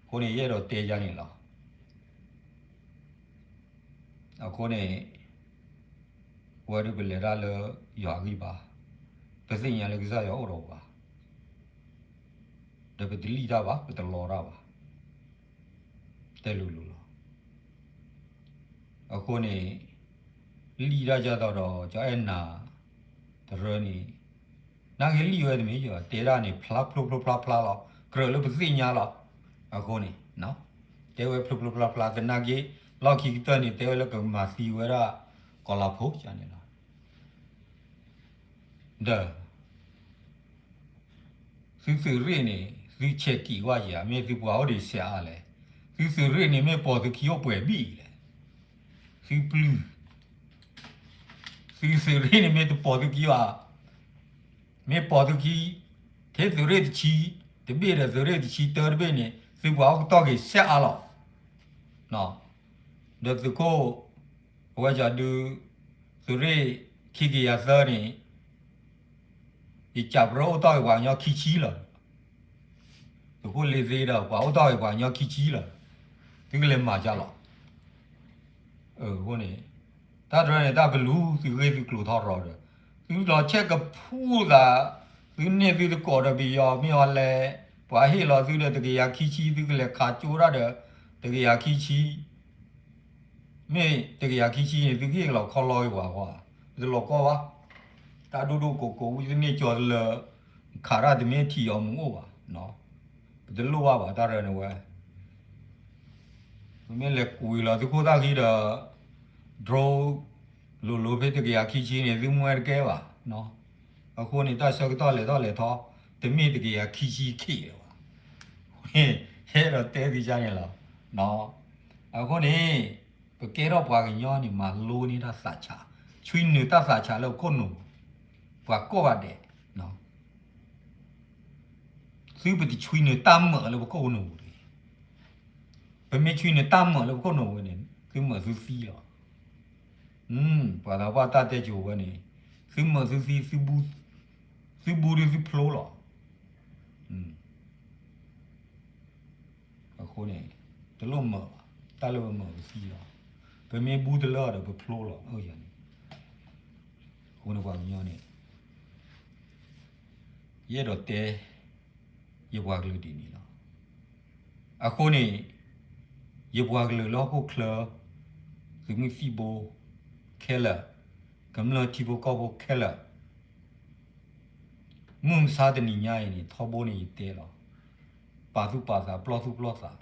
အဃိန့ၣ် ယအဲၣ်ဒိးတဲယၤန့ၣ်လီၤ. အဃိန့ၣ် ပဝဲဒၣ်ပလဲၤတၢ်လၢယွၤအဂံၢ်ဘါ, ပသ့ၣ်ညါလၢကစၢ်ယွၤအိၣ်ဒီးပှၤ, ဒီးပတလံၣ်တၢ်ဘၣ် ပတလီတၢ်ဘၣ်, တဲလိၤလိၤလီၤ. အဃိန့ၣ် လံၣ်တၢ်ဒ်သိးဒီး ကၠီအဲၣ်နၤတရၢန့ၣ်, နာ်က့လံၣ်ဝဲတမ့ၢ်ယီၤ တဲဒၣ်န့ၣ် ဖျါဖျိဖျိဖျါဖျါလီၤ, ကြၢးလၢပသ့ၣ်ညါလီၤ. အဃိန့ၣ် တဲဝဲဖျိဖျိဖျါဖျါ သနာ်က့ လီၢ်ခံကတၢၢ်န့ၣ် တဲဝဲလၢကမၤသံဝဲဒၣ် ကီၤလၤဖိကန့ၣ်လီၤ. ဒီး သုသုးရ့ၣ်န့ၣ် သုဆဲးကံးကွၢ်ယၤ မ့ၢ်သုပှၤအိၣ်ဒံးဆဲးအါလဲၣ်, သုသုးရ့ၣ်န့ၣ် မ့ၢ်ပိာ်သုခံအိၣ်ပှဲၤဘံၣ်လဲၣ်, သုပျုၢ် သုသုးရ့ၣ်န့ၣ် မ့ၢ်တပိာ်သုခံဘၣ်, မ့ၢ်ပိာ်သုခံ ထဲသုးရ့ၣ်တဆံတဘ့ၣ်ဒီး သုးရ့ၣ်တဆံတၢတဘ့ၣ်န့ၣ် သုပှၤအိၣ်ကတီၢ်က့ၤဆဲးအါလီၤ. ဒီးသုးခိၣ် အဝဲကဒု သုးရ့ၣ်ခံကယၤသၢန့ၣ် ယကးပြၢအိၣ်တီၢ်က့ၤပှၤကညီခံဆံလီၤ. သုးခိၣ်လ့ၤသ့ဒီး ပှၤအိၣ်တီၢ်က့ၤပှၤကညီခံဆံလီၤ. သုကလဲၤမၤကၢ်လီၤ. အဃိန့ၣ် တၢ်တရၢန့ၣ် တၢ်ကလူၤသုးဂ့ၢ်သုးကျိၤထီၣ်ရီၤဒီး သုလီၤဆဲးကဖူသး သုန့ၢ်သုတကိးဒီးပယီၤမ့ၢ်အီၤလဲၣ်, ပှၤဟ့ၣ်လီၤသုဒီးတကယၤခံဆံ သုကလဲၤခးကၠိတၢ်ဒီး တကယၤခံဆံ မ့ၢ်တကယၤခံဆံန့ၣ် သုကဟ့ၣ်လီၤခီလီက့ၤပှၤဃီ, ပတလီၤကီဘၣ်. တၢ်ဒိၣ်ဒိၣ်ကိးကိးဝံသန့ၢ်ကၠီၤတလၢ ခးတၢ်တမ့ၢ်ထံၣ်အီၤမုၢ်အိၣ်ဘၣ်. ပတလိၣ်ဘၣ်ဘၣ် တၢ်ရၢန့ၣ်ဝဲ ပမ့ၢ်လဲၤကွံာ်လီၤသုးခိၣ်သၣ်ဃံဒီး drone လိၤလိၤဖဲတကယၤခံဆံန့ၣ် သုမွဲတကဲဘၣ်. အဃိန့ၣ် တၢ်ဆၢကတီၢ်လဲၤထီၣ်လဲၤထီ တမ့ၢ်တကယၤခံဆံခံလၢၤဘၣ်. ဟဲဒီးတဲသုကါန့ၣ်လီၤ. အဃိန့ၣ် ပကဲထီၣ်ပှၤကညီန့ၣ် မၤလိန့ၢ်တၢ်သးဆး, ဆွံနုာ်တၢ်သးဆးလၢပခိၣ်နူာ်, ပှၤကိးဂၤဒဲး သုပတဆွံနုာ်တၢ်မၢာ်လၢပခိၣ်နူာ်တဂ့ၤ. ပမ့ၢ်ဆွံနုာ်တၢ်မၢာ်လၢပခိၣ်နူာ်ဝဲန့ၣ် သုမၢာ်သုသံလီၤ. ပှၤသးပှၢ်တၢ်တဲကိၤဝဲန့ၣ် သုမၢာ်သုသံ သုဘူဒုးသုဖျိလီၤ. အဃိန့ၣ် တလိၣ်မၢာ်ဘၣ်, တၢ်လၢပမၢာ်ပသံလီၤ. ပမ့ၢ်ဘူတလၢဒီးပဖျိလီၤ. အဃိန့ၣ်ပှၤကညီန့ၣ် ယအဲၣ်ဒိးတဲ ယပှၤကလုာ်ဒ်န့ၣ်လီၤ. အဃိန့ၣ် ယပှၤကလုာ်လၢဟီၣ်ခိၣ်ချၢ သုးမုၢ်သံၣ်ဘိခဲလၢာ်, ကမျၢၢ်ထံဖိကီၢ်ဖိခဲလၢာ် မုၢ်မဆါတနံၤညါအံၤန့ၣ် ထီဘိန့ၣ်ယတဲလီၤ. ပာ်သူၣ်ပာ်သး ပျီသူၣ်ပျီသး,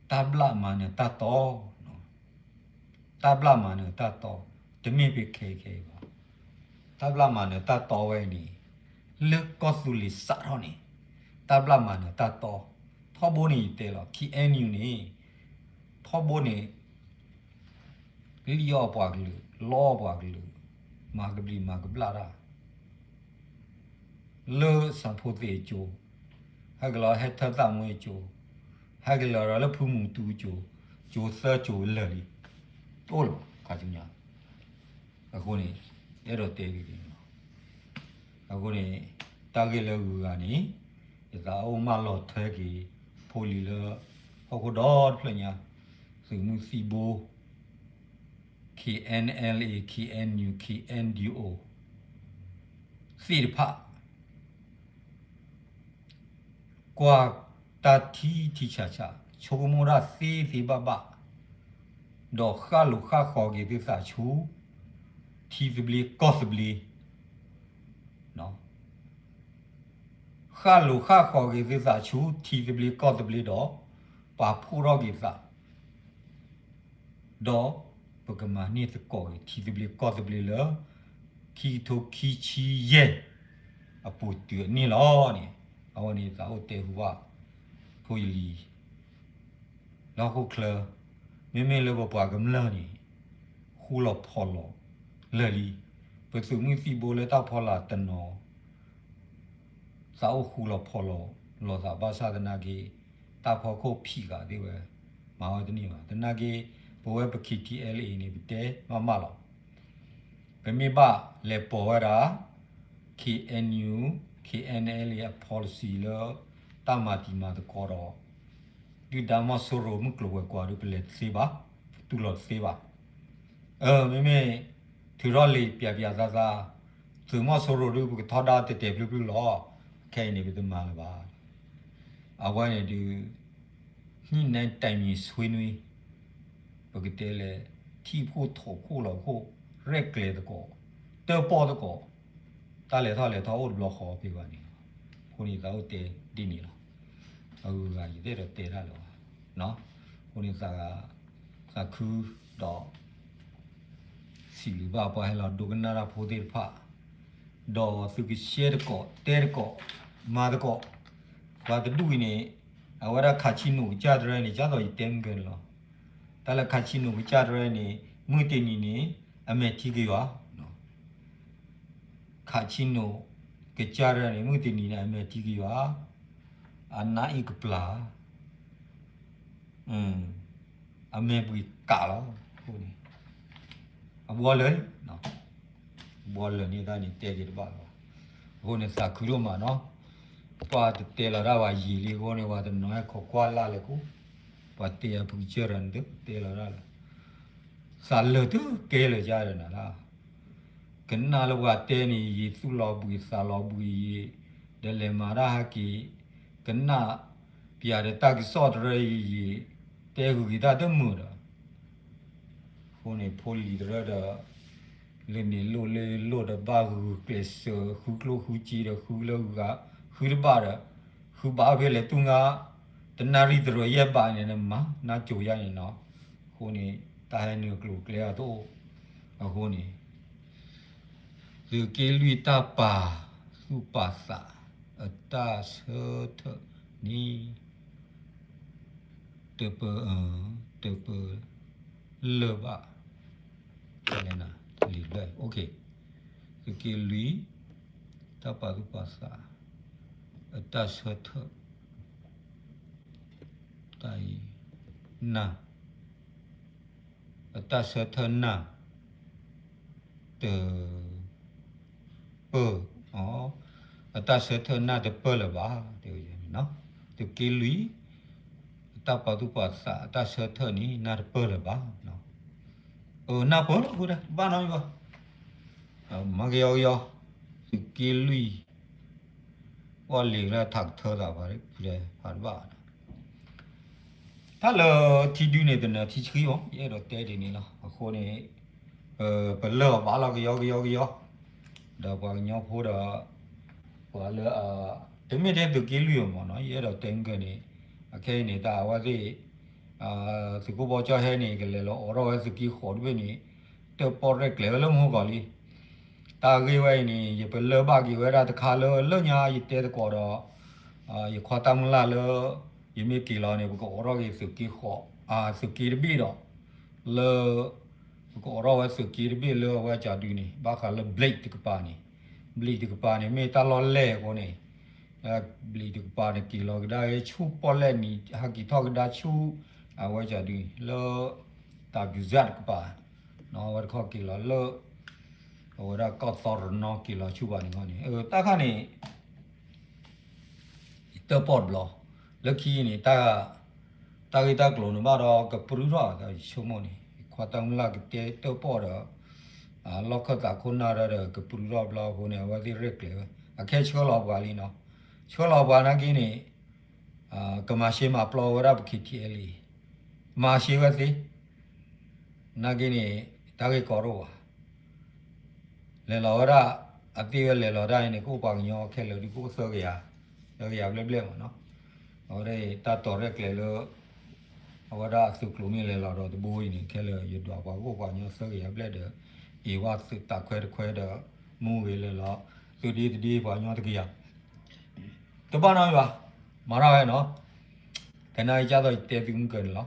တၢ်ဘျၣ်မၤနၢၤတၢ်တီ, တၢ်ဘျၣ်မၤနၢၤတၢ်တီ, တမ့ၢ်ဖဲခဲအံၤခဲအံၤဘၣ်. တၢ်ဘျၣ်မၤနၢၤတၢ်တီဝဲအံၤန့ၣ် လၢကီၢ်သူလ့ၤစးထီၣ်န့ၣ် တၢ်ဘျၣ်မၤနၢၤတၢ်တီ, ထီဘိန့ၣ်ယတဲလီၤ ခံအဲၣ်ယူၣ်န့ၣ် ထီဘိန့ၣ် လံၣ်အီၣ်ပှၤကလုာ်, လီအီၣ်ပှၤကလုာ်, မၤကဘျံးမၤကဘျၣ်တၢ် လၢစၣ်ဖိသ့ၣ်အကၠိ, ဟဲက့ၤလီၤဟဲထၢသၣ်မွ့အကၠိ, ဟဲက့ၤလီၤဒီးလၢဖုမူတူအကၠိ, ကၠိသၢကၠိလၢာ်လံ, တအိၣ်လၢၤဘၣ်ခါဆူညါ. အဃိန့ၣ် အဲၣ်ဒိးတဲဂ့ၤန့ၣ်လီၤ. အဃိန့ၣ် တၢ်ဂ့ၢ်လၢဂုၤဂၤန့ၣ် ယသးအိၣ်မၢလီၤထွဲက့ၤ ဖိလံၤလၢ ဟီၣ်ခိၣ်ဒီတဖျၢၣ်ညါ, သုးမုၢ်သံၣ်ဘိ KNLA KNU KNDO သ့ၣ်တဖၣ် ကွၢ်တၢ်ထံထံဆးဆး, ဆိကမိၣ်တၢ်သ့သ့ဘၣ်ဘၣ်, ဒီးဃၣ်လိာ်ဃၣ်ဃီၤက့ၤသုသးဆူ ထံသဘျ့ကီၢ်သဘျ့, ဃၣ်လိာ်ဃၣ်ဃီၤက့ၤသုသးဆူထံသဘျ့ကီၢ်သဘျ့ဒီး ပာ်ဖှိၣ်ထီၣ်က့ၤသး ဒီးပကမၤန့ၢ်သကိးက့ၤ ထံသဘျ့ကီၢ်သဘျ့လၢ ခံကထိခံဆံယဲၢ် အပူၤတုၤအနံၣ်လီၤန့ၣ်, အဝဲန့ၣ်သးအိၣ်တဲဟူဘၣ် ဖိယလံၤ လၢဟီၣ်ခိၣ်ချၢ, မ့မ့ၢ်လၢပပှၤကမျၢၢ်န့ၣ် ဃူလီၤဖိးလီၤလၢာ်လံ. ပသုးမုၢ်သံၣ်ဘိလၢတၢ်ဖီလာ်တနီၤ သးအိၣ်ဃူလီၤဖိးလီၤလိာ်သးဘၣ်ဆၣ်သနာ်က့ တၢ်ဖီခိၣ်ဖံးဃာ်သ့ၣ်ဝဲ မၤဝဲတန့ၢ်ဘၣ်. သနာ်က့ ပဝဲပ K T L A န့ၣ် ပတဲမးမးလီၤ. ပမ့ၢ်ဘၣ်လဲၤပိာ်ဝဲဒၣ် K N U, K N L A အ policy လၢ တၢ်မၤတံၤမၤသကိးဒီး ဒုၣ်ဒါမီၢ်စိရိၤမုၢ်ကျိၤဝဲၤကွာ်ဒီး ပလဲၤတသ့ဘၣ်, ပတူၢ်လိာ်တသ့ဘၣ်. အၢ မ့မ့ၢ် ထုးထီၣ်လံာ်ပျးပျးသးသး, သုးမီၢ်စိရိၤဒုး ပကထီဒါတဲာ်တဲာ်ဖျုးဖျုးလီၤ. ခဲအံၤန့ၣ် ပတမၤလၢၤဘၣ်. အဝဲန့ၣ်ဒုး ညှိနှိုင်းတိုင်ပင်ဆွေးနွေး, ပကတဲလဲၣ် ထံၣ်ဖှိၣ်ထိးဖှိၣ်လီၤဖှိၣ်, ရဲၣ်ကျဲၤသကိး, တၢၣ်ပီၣ်သကိး, တၢ်လဲၤထီၣ်လဲၤထီအိၣ်တဘျီဃီဖဲဘၣ်န့ၣ်လီၤ. အဃိန့ၣ်သးအိၣ်တဲဒ်န့ၣ်လီၤ. အဂုၤအဂၤယတအဲၣ်ဒိးတဲတၢ်လၢၤဘၣ်. အဃိန့ၣ်သးခုဒီး စံးဘျုးဘၣ်ပှၤဟဲလီၤဒိကနၣ်တၢ်ဖိသ့ၣ်တဖၣ်, ဒီးသုက share သကိး, တဲသကိး, မၤသကိး, ပှၤတဒူၣ်အံၤန့ၣ် အဝဲဒၣ်ခးဆံနိၣ်ကစၢ်တရၢန့ၣ် ကၢ်သိးယတဲမုၢ်ကဲန့ၣ်လီၤ. တၢ်လၢခးဆံနိၣ်ကစၢ်တရၢန့ၣ် မုၢ်တနံၤန့ၣ် အမဲာ်ထံကယွၤ ခးဆံနိၣ် ကစၢ်တရၢန့ၣ် မုၢ်တနံၤန့ၣ် အမဲာ်ထံကယွၤ, အနါအ့ၣ်ကပျၢ်, အမဲာ်ဘှံးကးလီၤ. အဃိန့ၣ် အဘှီလၢာ်, အဘှီလၢာ်န့ၣ်တၢ်န့ၣ်တဲက့ၤတဘၣ်လီၤ. အဃိန့ၣ်သးခုဒိၣ်မးနီၤ. ပှၤတတဲလီၤတၢ်ဘၣ်ယံာ်လံအဃိန့ၣ် ပှၤတနီၤဟဲခိးကွၢ်လၢ်လၢကိး, ပှၤတဲအပူၤကစၢၢ်ဒီးန့ၣ် တတဲလီၤတၢ်လၢၤ သးလၢာ်တကဲလၢာ်ယါဒီးနၤလၢ ကနၣ်လၢပှၤတဲန့ၣ် ယံာ်သူၣ်လီၤဘှံးသးလီၤဘှံးယံာ်, ဒီးလဲၤမၤတၢ်ဟဲက့ၤ, ကနၣ်ပၠးဒီးတၢ်ကစီၣ်တရၢအံၤယံာ်, တဲဂုာ်က့ၤတၢ်တမုာ်ဒီး, အဃိန့ၣ် ဖိလံၤတရၢဒီး လၢန့ၣ်လိၣ်လၢလိၣ်ဒီးဘၣ်ဂုာ်ကျဲးစၢး ဃုကျိၣ်ဃုစ့ဒီးဃုလၢဂုၤဂၤ, ဃုတဘၣ်ဒီး ဃုဘၣ်ဖဲလဲၣ်တူၢ်ငါ, တနၣ်ရံၣ်တရၢယဲၢ်ဘးန့ၣ် နမၤနါစိၤယါန့ၣ်နီၤ. အဃိန့ၣ် တၢ်ဟဲနုာ်ကျိၤကျဲအတအိၣ်, အဃိန့ၣ် သုးက့လွံၢ်တၢ်ပာ်သူၣ်ပာ်သး အတၢ်ဆၢထၢၣ်န့ၣ် တပၢ, တပၢလၢၤဘၣ်, လံာ်ဘျဲၣ်, သုးက့လွံၢ် တၢ်ပာ်သူၣ်ပာ်သး အတၢ်ဆၢထၢၣ် တၢ်အံၤ နၢ် အတၢ်ဆၢထၢၣ်နၢ် တပၢ, အတၢ်ဆၢထၢၣ်နၢ်တပၢလၢၤဘၣ်, သုးက့လွံၢ် အတၢ်ပာ်သူၣ်ပာ်သး အတၢ်ဆၢထၢၣ်န့ၣ် နၢ်တပၢလၢၤဘၣ်. အနၢ်ပၢလီၤဃိဒီး ဘၣ်နီတမံၤဘၣ်, မၤကယီကယီ, သုးက့လွံၢ် ပှၤလံာ်လၢထးကထၢသးဖးဖးတဘၣ်ဘၣ်နီၤ. တၢ်လၢထံဒုန့ၣ် တနၢၤထံဆှံအီၤ ယအဲၣ်ဒိးတဲဒ်န့ၣ်လီၤ. အဃိန့ၣ် ပလၢၢ်အီၤဘၣ်လီၤကယီကယီကယီ, ဒီးပှၤကညီဖိဒီး ပှၤလၢ တမ့ၢ်ထဲသုးက့လွံၢ်အီၤမ့ၢ်နီၤ ယအဲၣ်ဒိးတဲမုၢ်ကၢန့ၣ် အခဲအံၤန့ၣ် တၢ်အဝဲသ့ၣ် သုးခိၣ်ဘီကၠီဟဲန့ၣ် ကလဲၤလီၤအိးထီၣ်ဝဲသုးက့ဃိးတဘ့ၣ်န့ၣ် တၢၣ်ပီၣ်ရဲၣ်ကျဲၤဝဲလၢမူကီၤလံ. တၢ်ဂ့ၢ်ဝဲအံၤန့ၣ် ယပလၢၢ်ဘၣ်က့ၤဝဲဒၣ်တခါလၢလၢညါယတဲသကိးဒီး ယခွါတၢ်မုၢ်လၢ်လၢ ယမ့ၢ်က့ၤလီၤန့ၣ် ပကအိးထီၣ်က့ၤသုးက့ဃိး သုးက့တဘ့ၣ်ဒီး လၢ ပကအိးထီၣ်ဝဲသုးက့တဘ့ၣ်လၢအဝဲကၠးဒုန့ၣ် ဘၣ်ဃးလၢ blade တကပၤန့ၣ် blade တကပၤန့ၣ် မ့ၢ်တၢ်လီၢ်လဲၢ်အဃိန့ၣ် blade တကပၤန့ၣ် က့ၤလီၤကဒါဆူပီၣ်လဲၣ်နံၤ ဟဲက့ၤထီၣ်ကဒါဆူ အဝဲကၠးဒု လၢ တၢ်ဘျုးစၢ်တကပၤ အဝဲတခီက့ၤလီၤလၢ အဝဲဒၣ်ကီၢ်သီရနီက့ၤလီၤဆူဘၣ်န့ၣ်န့ၣ် တၢ်ခါန့ၣ် တၢၣ်ပီၣ်တဘျီ လၢခံန့ၣ် တၢ်ဂ့ၢ်တၢ်ကျိၤန့ၣ်ဘၣ်ဒီးကပြုၢ်ထီၣ် ယဆိကမိၣ်န့ၣ် ယခွါတၢ်မုၢ်လၢ်ကတဲတၢၣ်ပီၣ်ဒီး လီၢ်ခၢၣ်သးခိၣ်နၢ်ဒီးကပြုၢ်ထီၣ်ဘျီအဃိန့ၣ် အဝဲသ့ၣ်ရဲၣ်ကျဲၤဝဲ အခဲဆှၢလီၤပှၤလံနီၤ ဆှၢလီၤပှၤနာ်က့န့ၣ် ကမၤရှဲမၤပျီဝဲဒၣ်ပ K T L A မၤရှဲဝဲသ့ နာ်က့န့ၣ် တၢ်ဂ့ၢ်ကီတအိၣ်ဘၣ် လဲၤလီၤဝဲဒၣ် အသ့ဝဲလဲၤလီၤတၢ်အံၤန့ၣ် ကအိၣ်ပှၤကညီခဲလၢာ်ဒုးကအိၣ်သၢကယၤ သၢကယၤဘျဲၣ်ဘျဲၣ်မ့ၢ်နီၤ အဝဲဒၣ်တၢ်တီၤရဲၣ်ကျဲၤလၢ အဝဲဒၣ်အသုးကျိၤမ့ၢ်လဲၤလီၤဒီးတဘိအံၤန့ၣ် ခဲလၢာ်ယဒွးပှၤကအိၣ်ပှၤကညီသၢကယၤဘျဲၣ်ဒီး အ့ၣ်ဝဲသုးတၢ်ခွဲတခွဲဒီး မူဂ့ၤလဲၤလီၤ သုးဒ့တဒ့ပှၤကညီတကယၤ တဘၣ်နီတမံၤဘၣ်, မၤထီၣ်ဝဲနီၤ, ကနၣ်ကစၢ်သိးယတဲသုမုၢ်ကၢၤန့ၣ်လီၤ.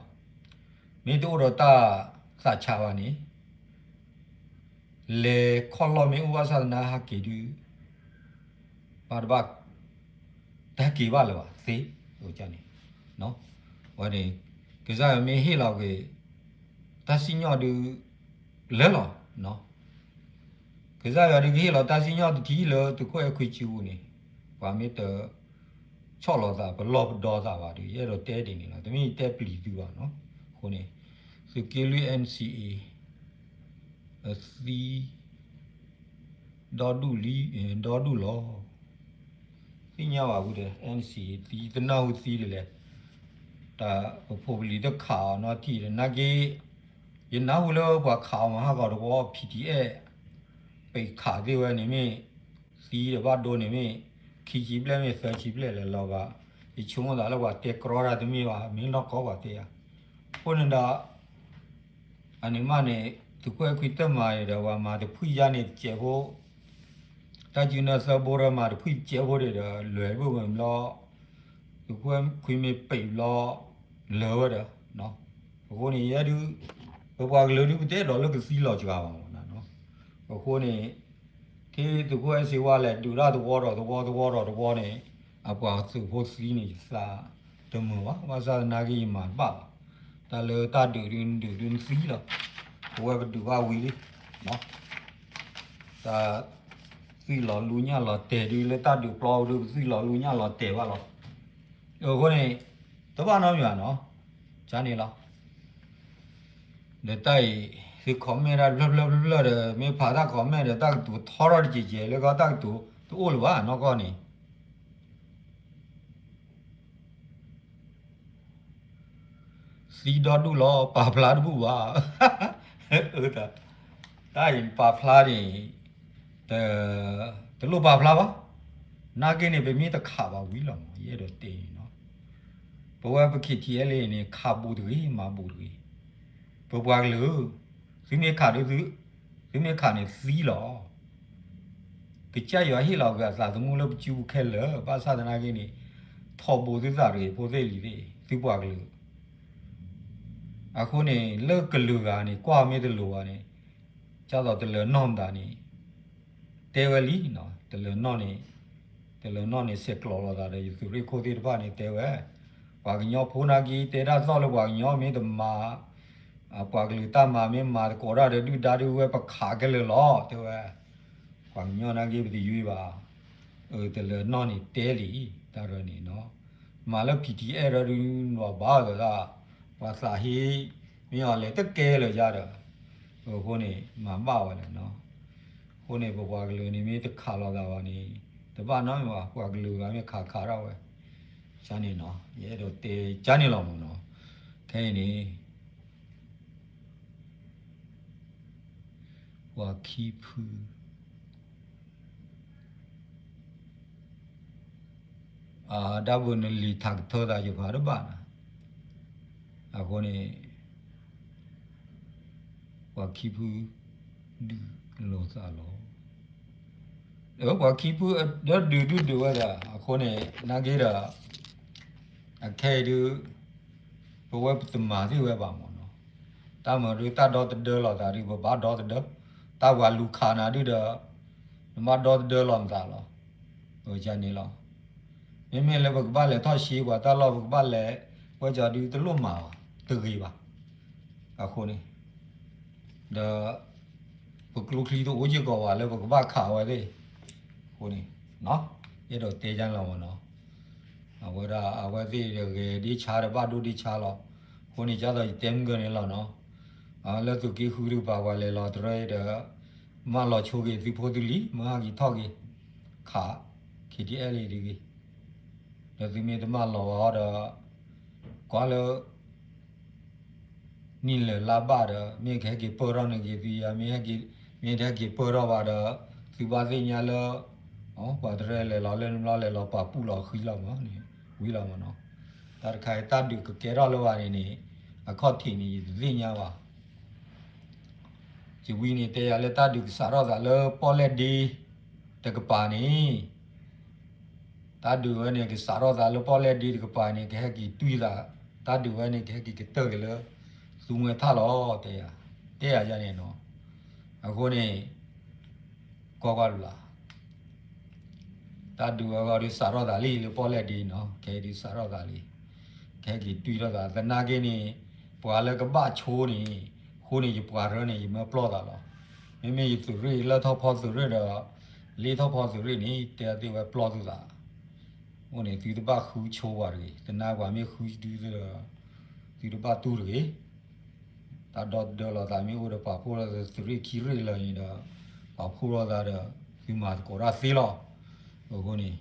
မ့ၢ်တအိၣ်ဒီးတၢ်သးဆးဘၣ်န့ၣ် လဲၤခီၣ်လီၢ်မ့ၢ်အိၣ်ဘၣ်ဆၣ်သနာ်က့ဒုး ဘၣ်တဘၣ် တဟဲက့ၤဘၣ်လၢၤဘၣ်သ့, အန့ၣ် ဝဲန့ၣ် ကစၢ်ယွၤမ့ၢ်ဟ့ၣ်လီၤက့ၤ တၢ်စံၣ်ညီၣ်ဒုး လၢလီၤ ကစၢ်ယွၤဒုးကဟ့ၣ်လီၤတၢ်စံၣ်ညီၣ်တထံၣ်လၢသုးခိၣ်အဲၣ်ခွံစုပူၤန့ၣ်, ပှၤမ့ၢ်တ ဆီၣ်လီၤသးပလီၢ်ပဒီသးဘၣ်ဒီး ယအဲၣ်ဒိးတဲဒ်န့ၣ်လီၤ. တမ့ၢ်ယတဲပျံၤသုဘၣ်နီၤ. အဃိန့ၣ် သုးက့လွံၢ် NCA အသံ ဒီဒူၣ်လံ, ဒီဒူၣ်လီၤ. သ့ၣ်ညါဘၣ်ဝဲဒီး NCA သံတနၢ်ဟူသံဒ်လဲၣ်. တၢ်ပဖိပလံၤတခးအီၤနီတထံၣ်ဒီး နာ်က့ ယနၢ်ဟူလၢပှၤခးအီၤမၤဟးဂီၤတဝီ P T F ပခးသ့ၣ်ဝဲန့ၣ်မ့ၢ် သံဒီးဘၣ်ဒိန့ၣ်မ့ၢ် ခံဆံဘျဲၣ်မ့ၢ်သၢဆံဘျဲၣ်လဲၤလီၤဘၣ်. ယဆိကမိၣ်သးလၢပှၤတဲကြီတၢ်တမ့ၢ်ဘၣ်, မ့ၢ်နီၢ်ကီပှၤတဲယၤ. အဃိန့ၣ်ဒီး အန့ၣ်မးန့ၣ် သုးခိၣ်အဲၣ်ခွံတၢ်မၤန့ၣ်ဒီး ပှၤမၤတဖှံၣ်ယါန့ၣ်တစဲးဖိ, တၢ်စုနၢသၢဘိဒီးမၤတဖှံၣ်တစဲးဖိဒီး လဲၤတဘၣ်မ့ၢ်ဘျီ, သုးခိၣ်အဲၣ်ခွံမ့ၢ်ပံးဘျီ လၢာ်ဝဲဒီး အဃိန့ၣ် ယဲဒုး ပပှၤကလုာ်ဒုး ပတအဲၣ်ဒိးလၢကသံလီၤစှၤဘၣ်မး. အဃိန့ၣ် ထဲသုးခိၣ်အဲၣ်စ့ဝါလဲၤဒုးတၢ်သဝီဒီးသဝီသဝီဒီးသဝီန့ၣ် အပှၤသုးဖိသံန့ၣ် ယသးတမုာ်ဘၣ်, ဘၣ်ဆၣ်သနာ်က့ယမၤတဘၣ်ဘၣ်. တၢ်လၢတၢ်ဒုးဒုးနဒုးဒုးနသံလီၤ. ပဝဲပဒုးဘၣ်ဝံၤလံ တၢ်သွံၣ်လီၤလူညၣ်လီၤတဲာ်ဒုး လၢတၢ်ဒုးပျီဒုး ပသွံၣ်လီၤလူညၣ်လီၤတဲာ်ဘၣ်လီၤ. အဃိန့ၣ် တဘၣ်နီတမံၤဘၣ်နီၤ, ကန့ၣ်လီၤ. ဒီးတၢ်အံၤ သု comment တၢ်တဖျၢၣ်ဖျၢၣ်ဖျၢၣ်ဖျၢၣ်ဒီး မ့ၢ်ဖးတၢ် comment ဒီး တၢ်ကတိၤထီထီၣ်တကဲးကဲး လၢကီတၢ်ကတိၤတအိၣ်လၢၤဘၣ်နီၢ်ကီၢ်န့ၣ် သံဒီဒူၣ်လီၤ ပာ်ဖျါတဘူၣ်ဘၣ်. တၢ်အံၤပာ်ဖျါန့ၣ် တလိၣ်ပာ်ဖျါဘၣ်. နာ်က့န့ၣ် ပမ့ၢ်တခးဘၣ်ဝံၤလီၤမး ယအဲၣ်ဒိးတဲန့ၣ်နီၤ. ပဝဲပ K T L A န့ၣ် ခးဘူးတဂ့ၤ မၤဘူးတဂ့ၤ. ပပှၤကလုာ် သုမ့ၢ်ခးဒုး သုမ့ၢ်ခးန့ၣ်သံလီၤ. ကစၢ်ယွၤဟ့ၣ်လီၤက့ၤအသးသမူလၢပစုပူၤခဲလၢာ် ဘၣ်ဆၣ်သနာ်က့န့ၣ် ထီဘိသုသးတဂ့ၤ ဖိသ့ၣ်လံၤသ့ၣ် သုပှၤကလုာ် အဃိန့ၣ် လၢကလုာ်ဂၤန့ၣ် ကွၢ်မ့ၢ်တလိၤဘၣ်န့ၣ် ကၢ်သိးတလၢၤနီၢ်မတၤန့ၣ် တဲဝဲလံ, တလၢၤနီၢ်န့ၣ် တလၢၤနီၢ်န့ၣ် ဆဲးကျိးလိာ်သးဒီး ယသုးရ့ၣ်ခိၣ်သ့ၣ်တဖၣ်န့ၣ်တဲဝဲ, ပှၤကညီဖိနာ်က့ တဲတၢ်သီၣ်လၢပှၤကညီမ့ၢ်တမၤ ပှၤကလုာ်တၢ်မၤမ့ၢ်မၤသကိးတၢ်ဒီး ဒုၣ်ဒါဒုးဝဲပခးခဲလၢာ်လီၤ တဲဝဲ, ပှၤကညီနာ်က့ပတယွံဘၣ်, တလၢၤနီၢ်န့ၣ်တဲလံ, တၢ်ရၢန့ၣ်နီၤ, မၤလၢ P T F ဒီးဒုးနီၤဘၣ်ဒီး ပှၤသးဟ့ မ့ၢ်အီၤလဲၤတကဲလၢၤယါဒီး, အဃိန့ၣ် မၤဘၣ်ဝဲလဲၣ်နီၤ, အဃိန့ၣ် ပပှၤကလုာ်န့ၣ်မ့ၢ်တခးလိာ်သးဘၣ်န့ၣ် တဘၣ်နီတမံၤဘၣ်, ပှၤကလုာ်ဂၤမ့ၢ်ခးခးထီၣ်ဝဲ, ကန့ၣ်နီၤ ယအဲၣ်ဒိးတဲကန့ၣ်လီၤမးနီၤ, ခဲအံၤန့ၣ် ပှၤခံဖု အဒၣ်ဘၣ်နလံၤထးကထၢသးယဖးတဘၣ်နီၤ, အဃိန့ၣ် ပှၤခံဖု ဒုးလိာ်သးလီၤ, ပှၤခံဖု ဒီးဒုးဒုးဒုးဝဲဒၣ် အဃိန့ၣ် နာ်က့ဒီး အခဲအံၤဒုး ပဝဲပတမၤသ့ၣ်ဝဲဘၣ်မးနီၤ, တၢ်မၤဒုးတၢ်ဒီသဒၢလိာ်သးဒုး ပဘၣ်ဒီသဒၢ, တၢ်ပှၤလူၤခးနၤဒုးဒီး နဘၣ်ဒီသဒၢလိာ်နသးလီၤ, န့ၣ်လီၤ, မ့မ့ၢ်လၢပကဘၣ်လဲၤထီၣ်ရှဲပှၤတၢ်လီၢ် ပကဘၣ်လဲၤ ဝဲကီၤဒုးတလိၣ်မၤဘၣ် တဂ့ၤဘၣ်, အဃိန့ၣ် ဒီး ပကျိချံတအိၣ်စ့ၢ်ကီးဘၣ်လၢပကဘၣ်ခးဝဲသ့ၣ်, အဃိန့ၣ် အဲၣ်ဒိးတဲကန့ၣ်လီၤမးနီၤ, အဝဲဒၣ်အဝဲသ့ၣ်ဒီးဂဲၤဒ့ဆါဒီးဘၣ်ဒိဒ့ဆါလီၤ, အဃိန့ၣ် ကၢ်သိးယတဲမုၢ်ကၢၢ်န့ၣ်လီၤနီၤ, လၢသုးက့ဃုဒုးပာ်ပှၤလဲၤလီၤတရၢအံၤဒီး မၢလီၤဆိက့ၤသုဖိသုလံၤ မၢဟဲက့ၤထီၣ်က့ၤ ခး K T L A ဒ်ဂ့ၤ, ဒီးသုမ့ၢ်တမၢလီၤဘၣ်ဒီး ကွၢ်လၢ နံၣ်လၢာ်လါဘၣ်ဒီး မ့ၢ်ကဟဲက့ၤပၢၢ်ထီၣ်န့ၢ်က့ၤသုယၤ မ့ၢ်ဟဲက့ၤ မ့ၢ်တဟဲက့ၤပၢၢ်ထီၣ်ဘၣ်ဒီး သုဘၣ်သ့ၣ်ညါလၢ ပှၤတရၢလဲၤလီၤလၢနဘျီလဲၤလီၤပာ်ပူၣ်လီၤဃံလီၤမးန့ၣ် ဝံၤလီၤမးနီၤ, တၢ်တခါအံၤတၢ်ဒုးကကဲထီၣ်လၢဘၣ်န့ၣ်န့ၣ် အခီၣ်ထံးန့ၣ် ယတသ့ၣ်ညါဘၣ် ယဝံၤန့ၣ်တဲယၤလၢတၢ်ဒုးကစးထီၣ်သးလၢပီၣ်လဲၣ်ဒ့, တၢ် တကပၤန့ၣ် တၢ်ဒုးဝဲန့ၣ် ကစးထီၣ်သးလၢပီၣ်လဲၣ်ဒ့တကပၤန့ၣ် ကဟဲက့ၤတွံၢ်သး, တၢ်ဒုးဝဲန့ၣ် ကဟဲက့ၤကတၢၢ်က့ၤလၢ သူမှဲထၣ်လီၤ တဲယၤ, တဲယၤယၤန့ၣ်နီၤ, အဃိန့ၣ် ကွၢ်ကွၢ်တဘျီ တၢ်ဒုးဝဲဂီၢ်ဒုးစးထီၣ်သးလံလၢပီၣ်လဲၣ်ဒ့နီၤ, ခဲအံၤဒုးစးထီၣ်သးလံ, ကဟဲက့ၤတွံၢ်ထီၣ်သး သနာ်က့န့ၣ် ပှၤလၢကဘၣ်ဆိန့ၣ် ဃိန့ၣ် ယပှၤရၢန့ၣ် ယမၢပျီၢ်သးလီၤ. မ့မ့ၢ်ယသုးရ့ၣ်လၢထီၣ်ဖီသုးရ့ၣ်ဒီး လ့ထီၣ်ဖီသုးရ့ၣ်န့ၣ် တဲသ့ဝဲပျီၢ်သုသး, အိၣ်န့ၣ် သုတဘၣ်ဃုဆိပှၤတဂ့ၤ, သနာ်ပှၤမ့ၢ်ဃုဒုသ့ဒီး သုတဘၣ်တူၢ်တဂ့ၤ တၢ်ဒီသဒၢလီၤသးမ့ၢ်အိၣ်ဒီးပာ်ဖှိၣ်လီၤသးသုးရ့ၣ်ခံရ့ၣ်လၢာ်န့ၣ်ဒီး ပာ်ဖှိၣ်လီၤသးဒီး သုမၤသကိးတၢ်သ့လီၤ. အဃိန့ၣ်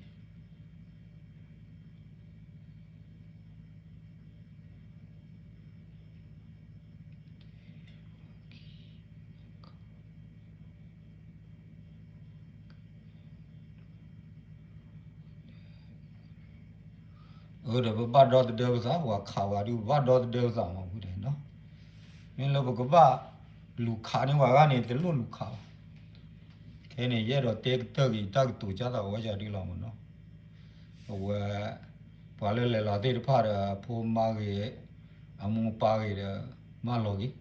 အၢ ဒီးပဘၣ်ဒီသဒၢပသး, ပှၤခးဝဲဒုး ပဘၣ်ဒီသဒၢပသးမး ဖုတဲနီၤ. မ့ၢ်လၢပကဘၣ်လူၤခးန့ၢ်ပှၤဂၤန့ၣ် တလိၣ်လူၤခးဘၣ်. ခဲန့ၣ် ယအဲၣ်ဒိးတဲကတၢၢ်က့ၤ တၢ်ကတိၤကၢ်သးဝဲဒၣ်ဒုလီၤမးနီၤ. အဝဲ ပှၤလၢလဲၤလီၤသ့ၣ်တဖၣ်ဒီး အဖိမါဂ့ၤ အမိၢ်ပၢ်ဂ့ၤဒီး မၢလီၤက့ၤ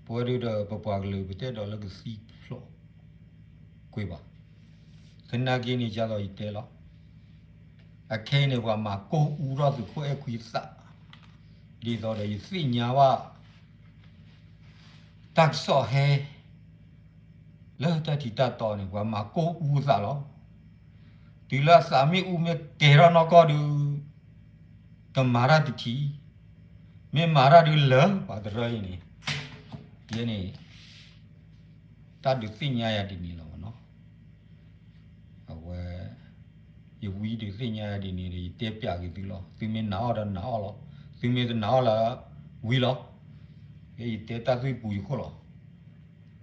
ပဝဲဒုဒီး ပပှၤကလုာ် ပတအဲၣ်ဒိးလၢကသံဖျိးကွံာ်ဘၣ်. သနာ်က့န့ၣ် ဒ်သိးယတဲလီၤ. အခဲအံၤန့ၣ် ပှၤမၤကိၢ်အူထီၣ်သုးခိၣ်အဲၣ်ခွံသး, ဒ်သိးဒီးယသ့ၣ်ညါဘၣ် တၢ်ကစီၣ်ဟဲ လၢတၢ်ထံးတၢ်တီန့ၣ် ပှၤမၤကိၢ်အူသးလီၤ. တုၤလၢအသးမ့ၣ်အူမ့ၢ်ကဲၤထီၣ်နီၢ်ကီၢ်ဒုး ကမၤတၢ်တထံၣ်, မ့ၢ်မၤတၢ်ဒုးလၢပှၤတရၢအံၤန့ၣ်, ယဲန့ၣ် တၢ်ဒုးသ့ၣ်ညါယၤဒ်န့ၣ်လီၤမးနီၤ. အဝဲ ယဝံဒုးသ့ၣ်ညါယၤဒ်န့ၣ်ဒီး ယတဲပျးက့ၤသုလီၤ. သုမ့ၢ်နာ်အီၤဒီးနာ်အီၤလီၤ. သုမ့ၢ်တနာ်အီၤလၢ ဝံလီၤ. ယဲယတဲတၢ်သွံၣ်ပူၤယခိၣ်လီၤ.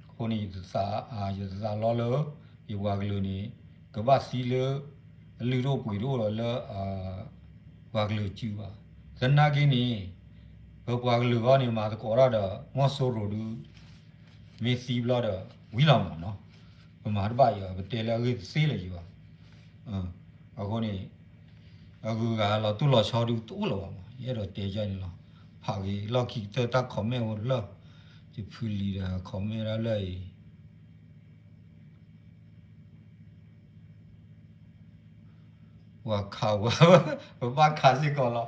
အဃိန့ၣ် ယတသးလီလၢ ယပှၤကလုာ်န့ၣ် ကဘၣ်သံလၢ အလုၢ်တအိၣ်ပှ့ၤတအိၣ်ဒီးလၢ ပှၤကလုာ်စုဘၣ်. သနာ်က့န့ၣ် ပပှၤကလုာ်အဂီၢ်န့ၣ် မၤသကိးတၢ်ဒီး မီၢ်စိရိၤဒုး မ့ၢ်သံဘျီဒီး ဝံလီၤမးနီၤ. ပမၤတဘၣ်ယၤ ပတဲလၢအဂ့ၢ်တသ့လၢၤယံၤဘၣ်. အဃိန့ၣ် အဂုၤအဂၤလီၤတိၢ်လီၤဆီဒုးတအိၣ်လၢၤဘၣ်မး. ယအဲၣ်ဒိးတဲယၤန့ၣ်လီၤ. ဖးဂ့ၤလီၢ်ခံကတၢၢ်တၢ် comment အိၣ်လၢ ယဖုလံၤဒီး comment ဒၣ်လၢအံၤ ပှၤခးဝဲ ပဘၣ်ခးစ့ၢ်ကီးလီၤ.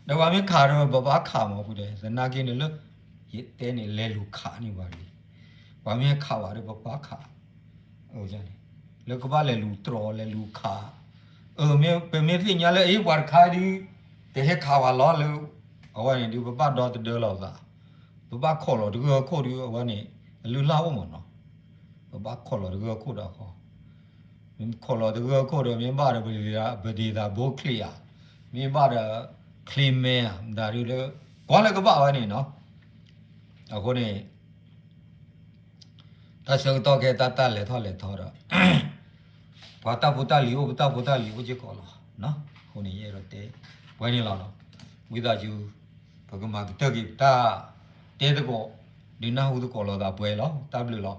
ဒီးပှၤမ့ၢ်ခးဒီး ပဘၣ်ခးမး ဖုတဲ သနာ်က့န့ၣ်လၢ ယတဲန့ၣ် လဲၤလူၤခးန့ၢ်ပှၤတဂ့ၤ. ပှၤမ့ၢ်ဟဲခးဝဲဒီး ပဘၣ်ခး လၢကဘၣ်လဲၤလူၤတြီ လဲၤလူၤခး, အၢ မ့ၢ်ပမ့ၢ်သ့ၣ်ညါလၢ အ့ ပှၤတခါဒုး တဟဲခးဝဲလီၤလၢ အဝဲန့ၣ်ဒုး ပဘၣ်ဒီသဒၢလီၤသး, ပဘၣ်ခိးလီၤတဂၢၢ်ခိၣ်ဒုး အဝဲန့ၣ် အလုၢ်အလၢ်အိၣ်မးနီၤ. ပဘၣ်ခိးလီၤတဂၢၢ်ခိၣ်ဒီးဃီ မ့ၢ်ခိးလီၤတဂၢၢ်ခိၣ်ဒီး မ့ၢ်ဘၣ်ဒီး ပဒ့သးဘိချံးဧါ, မ့ၢ်ဘၣ်ဒီး ချ့မဲဧါ, မတၤဒုးလၢ ကွၢ်လၢကဘၣ်ဝဲန့ၣ်နီၤ. အဃိန့ၣ် တၢ်ဆၢကတီၢ်ခဲအံၤ တၢ်တၢ်လဲၤထီၣ်လဲၤထီဒီး ပှၤတၢ်ဖိတၢ်လံၤအိၣ် ပတၢ်ဖိတၢ်လံၤအိၣ်စ့ၢ်ကီးလီၤ. အဃိန့ၣ် ယအဲၣ်ဒိးတဲ ပှဲၤန့ၣ်လီၤ. ဝံသးစူၤ ပကမၤကတၢၢ်က့ၤပတၢ် တဲသကိး ဒုးနၢ်ဟူသကိးလိာ်သးပှဲၤလီၤ. တၢ်ဘျုးလီၤ. တၢ်ထံး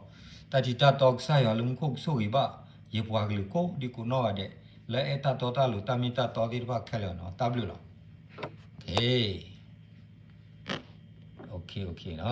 တၢ်တီကစၢ်ယွၤလၢမူခိၣ်ကဆိၣ်ဂ့ၤဘၣ် ယပှၤကလုာ်ကိးဒံကိးနီၢ်ဂၤဒဲး လၢအဲၣ်တၢ်တီတၢ်လိၤတၢ်မ့ၢ်တၢ်တီသ့ၣ်တဖၣ်ခဲလၢာ်နီၤ. တၢ်ဘျုးလီၤ.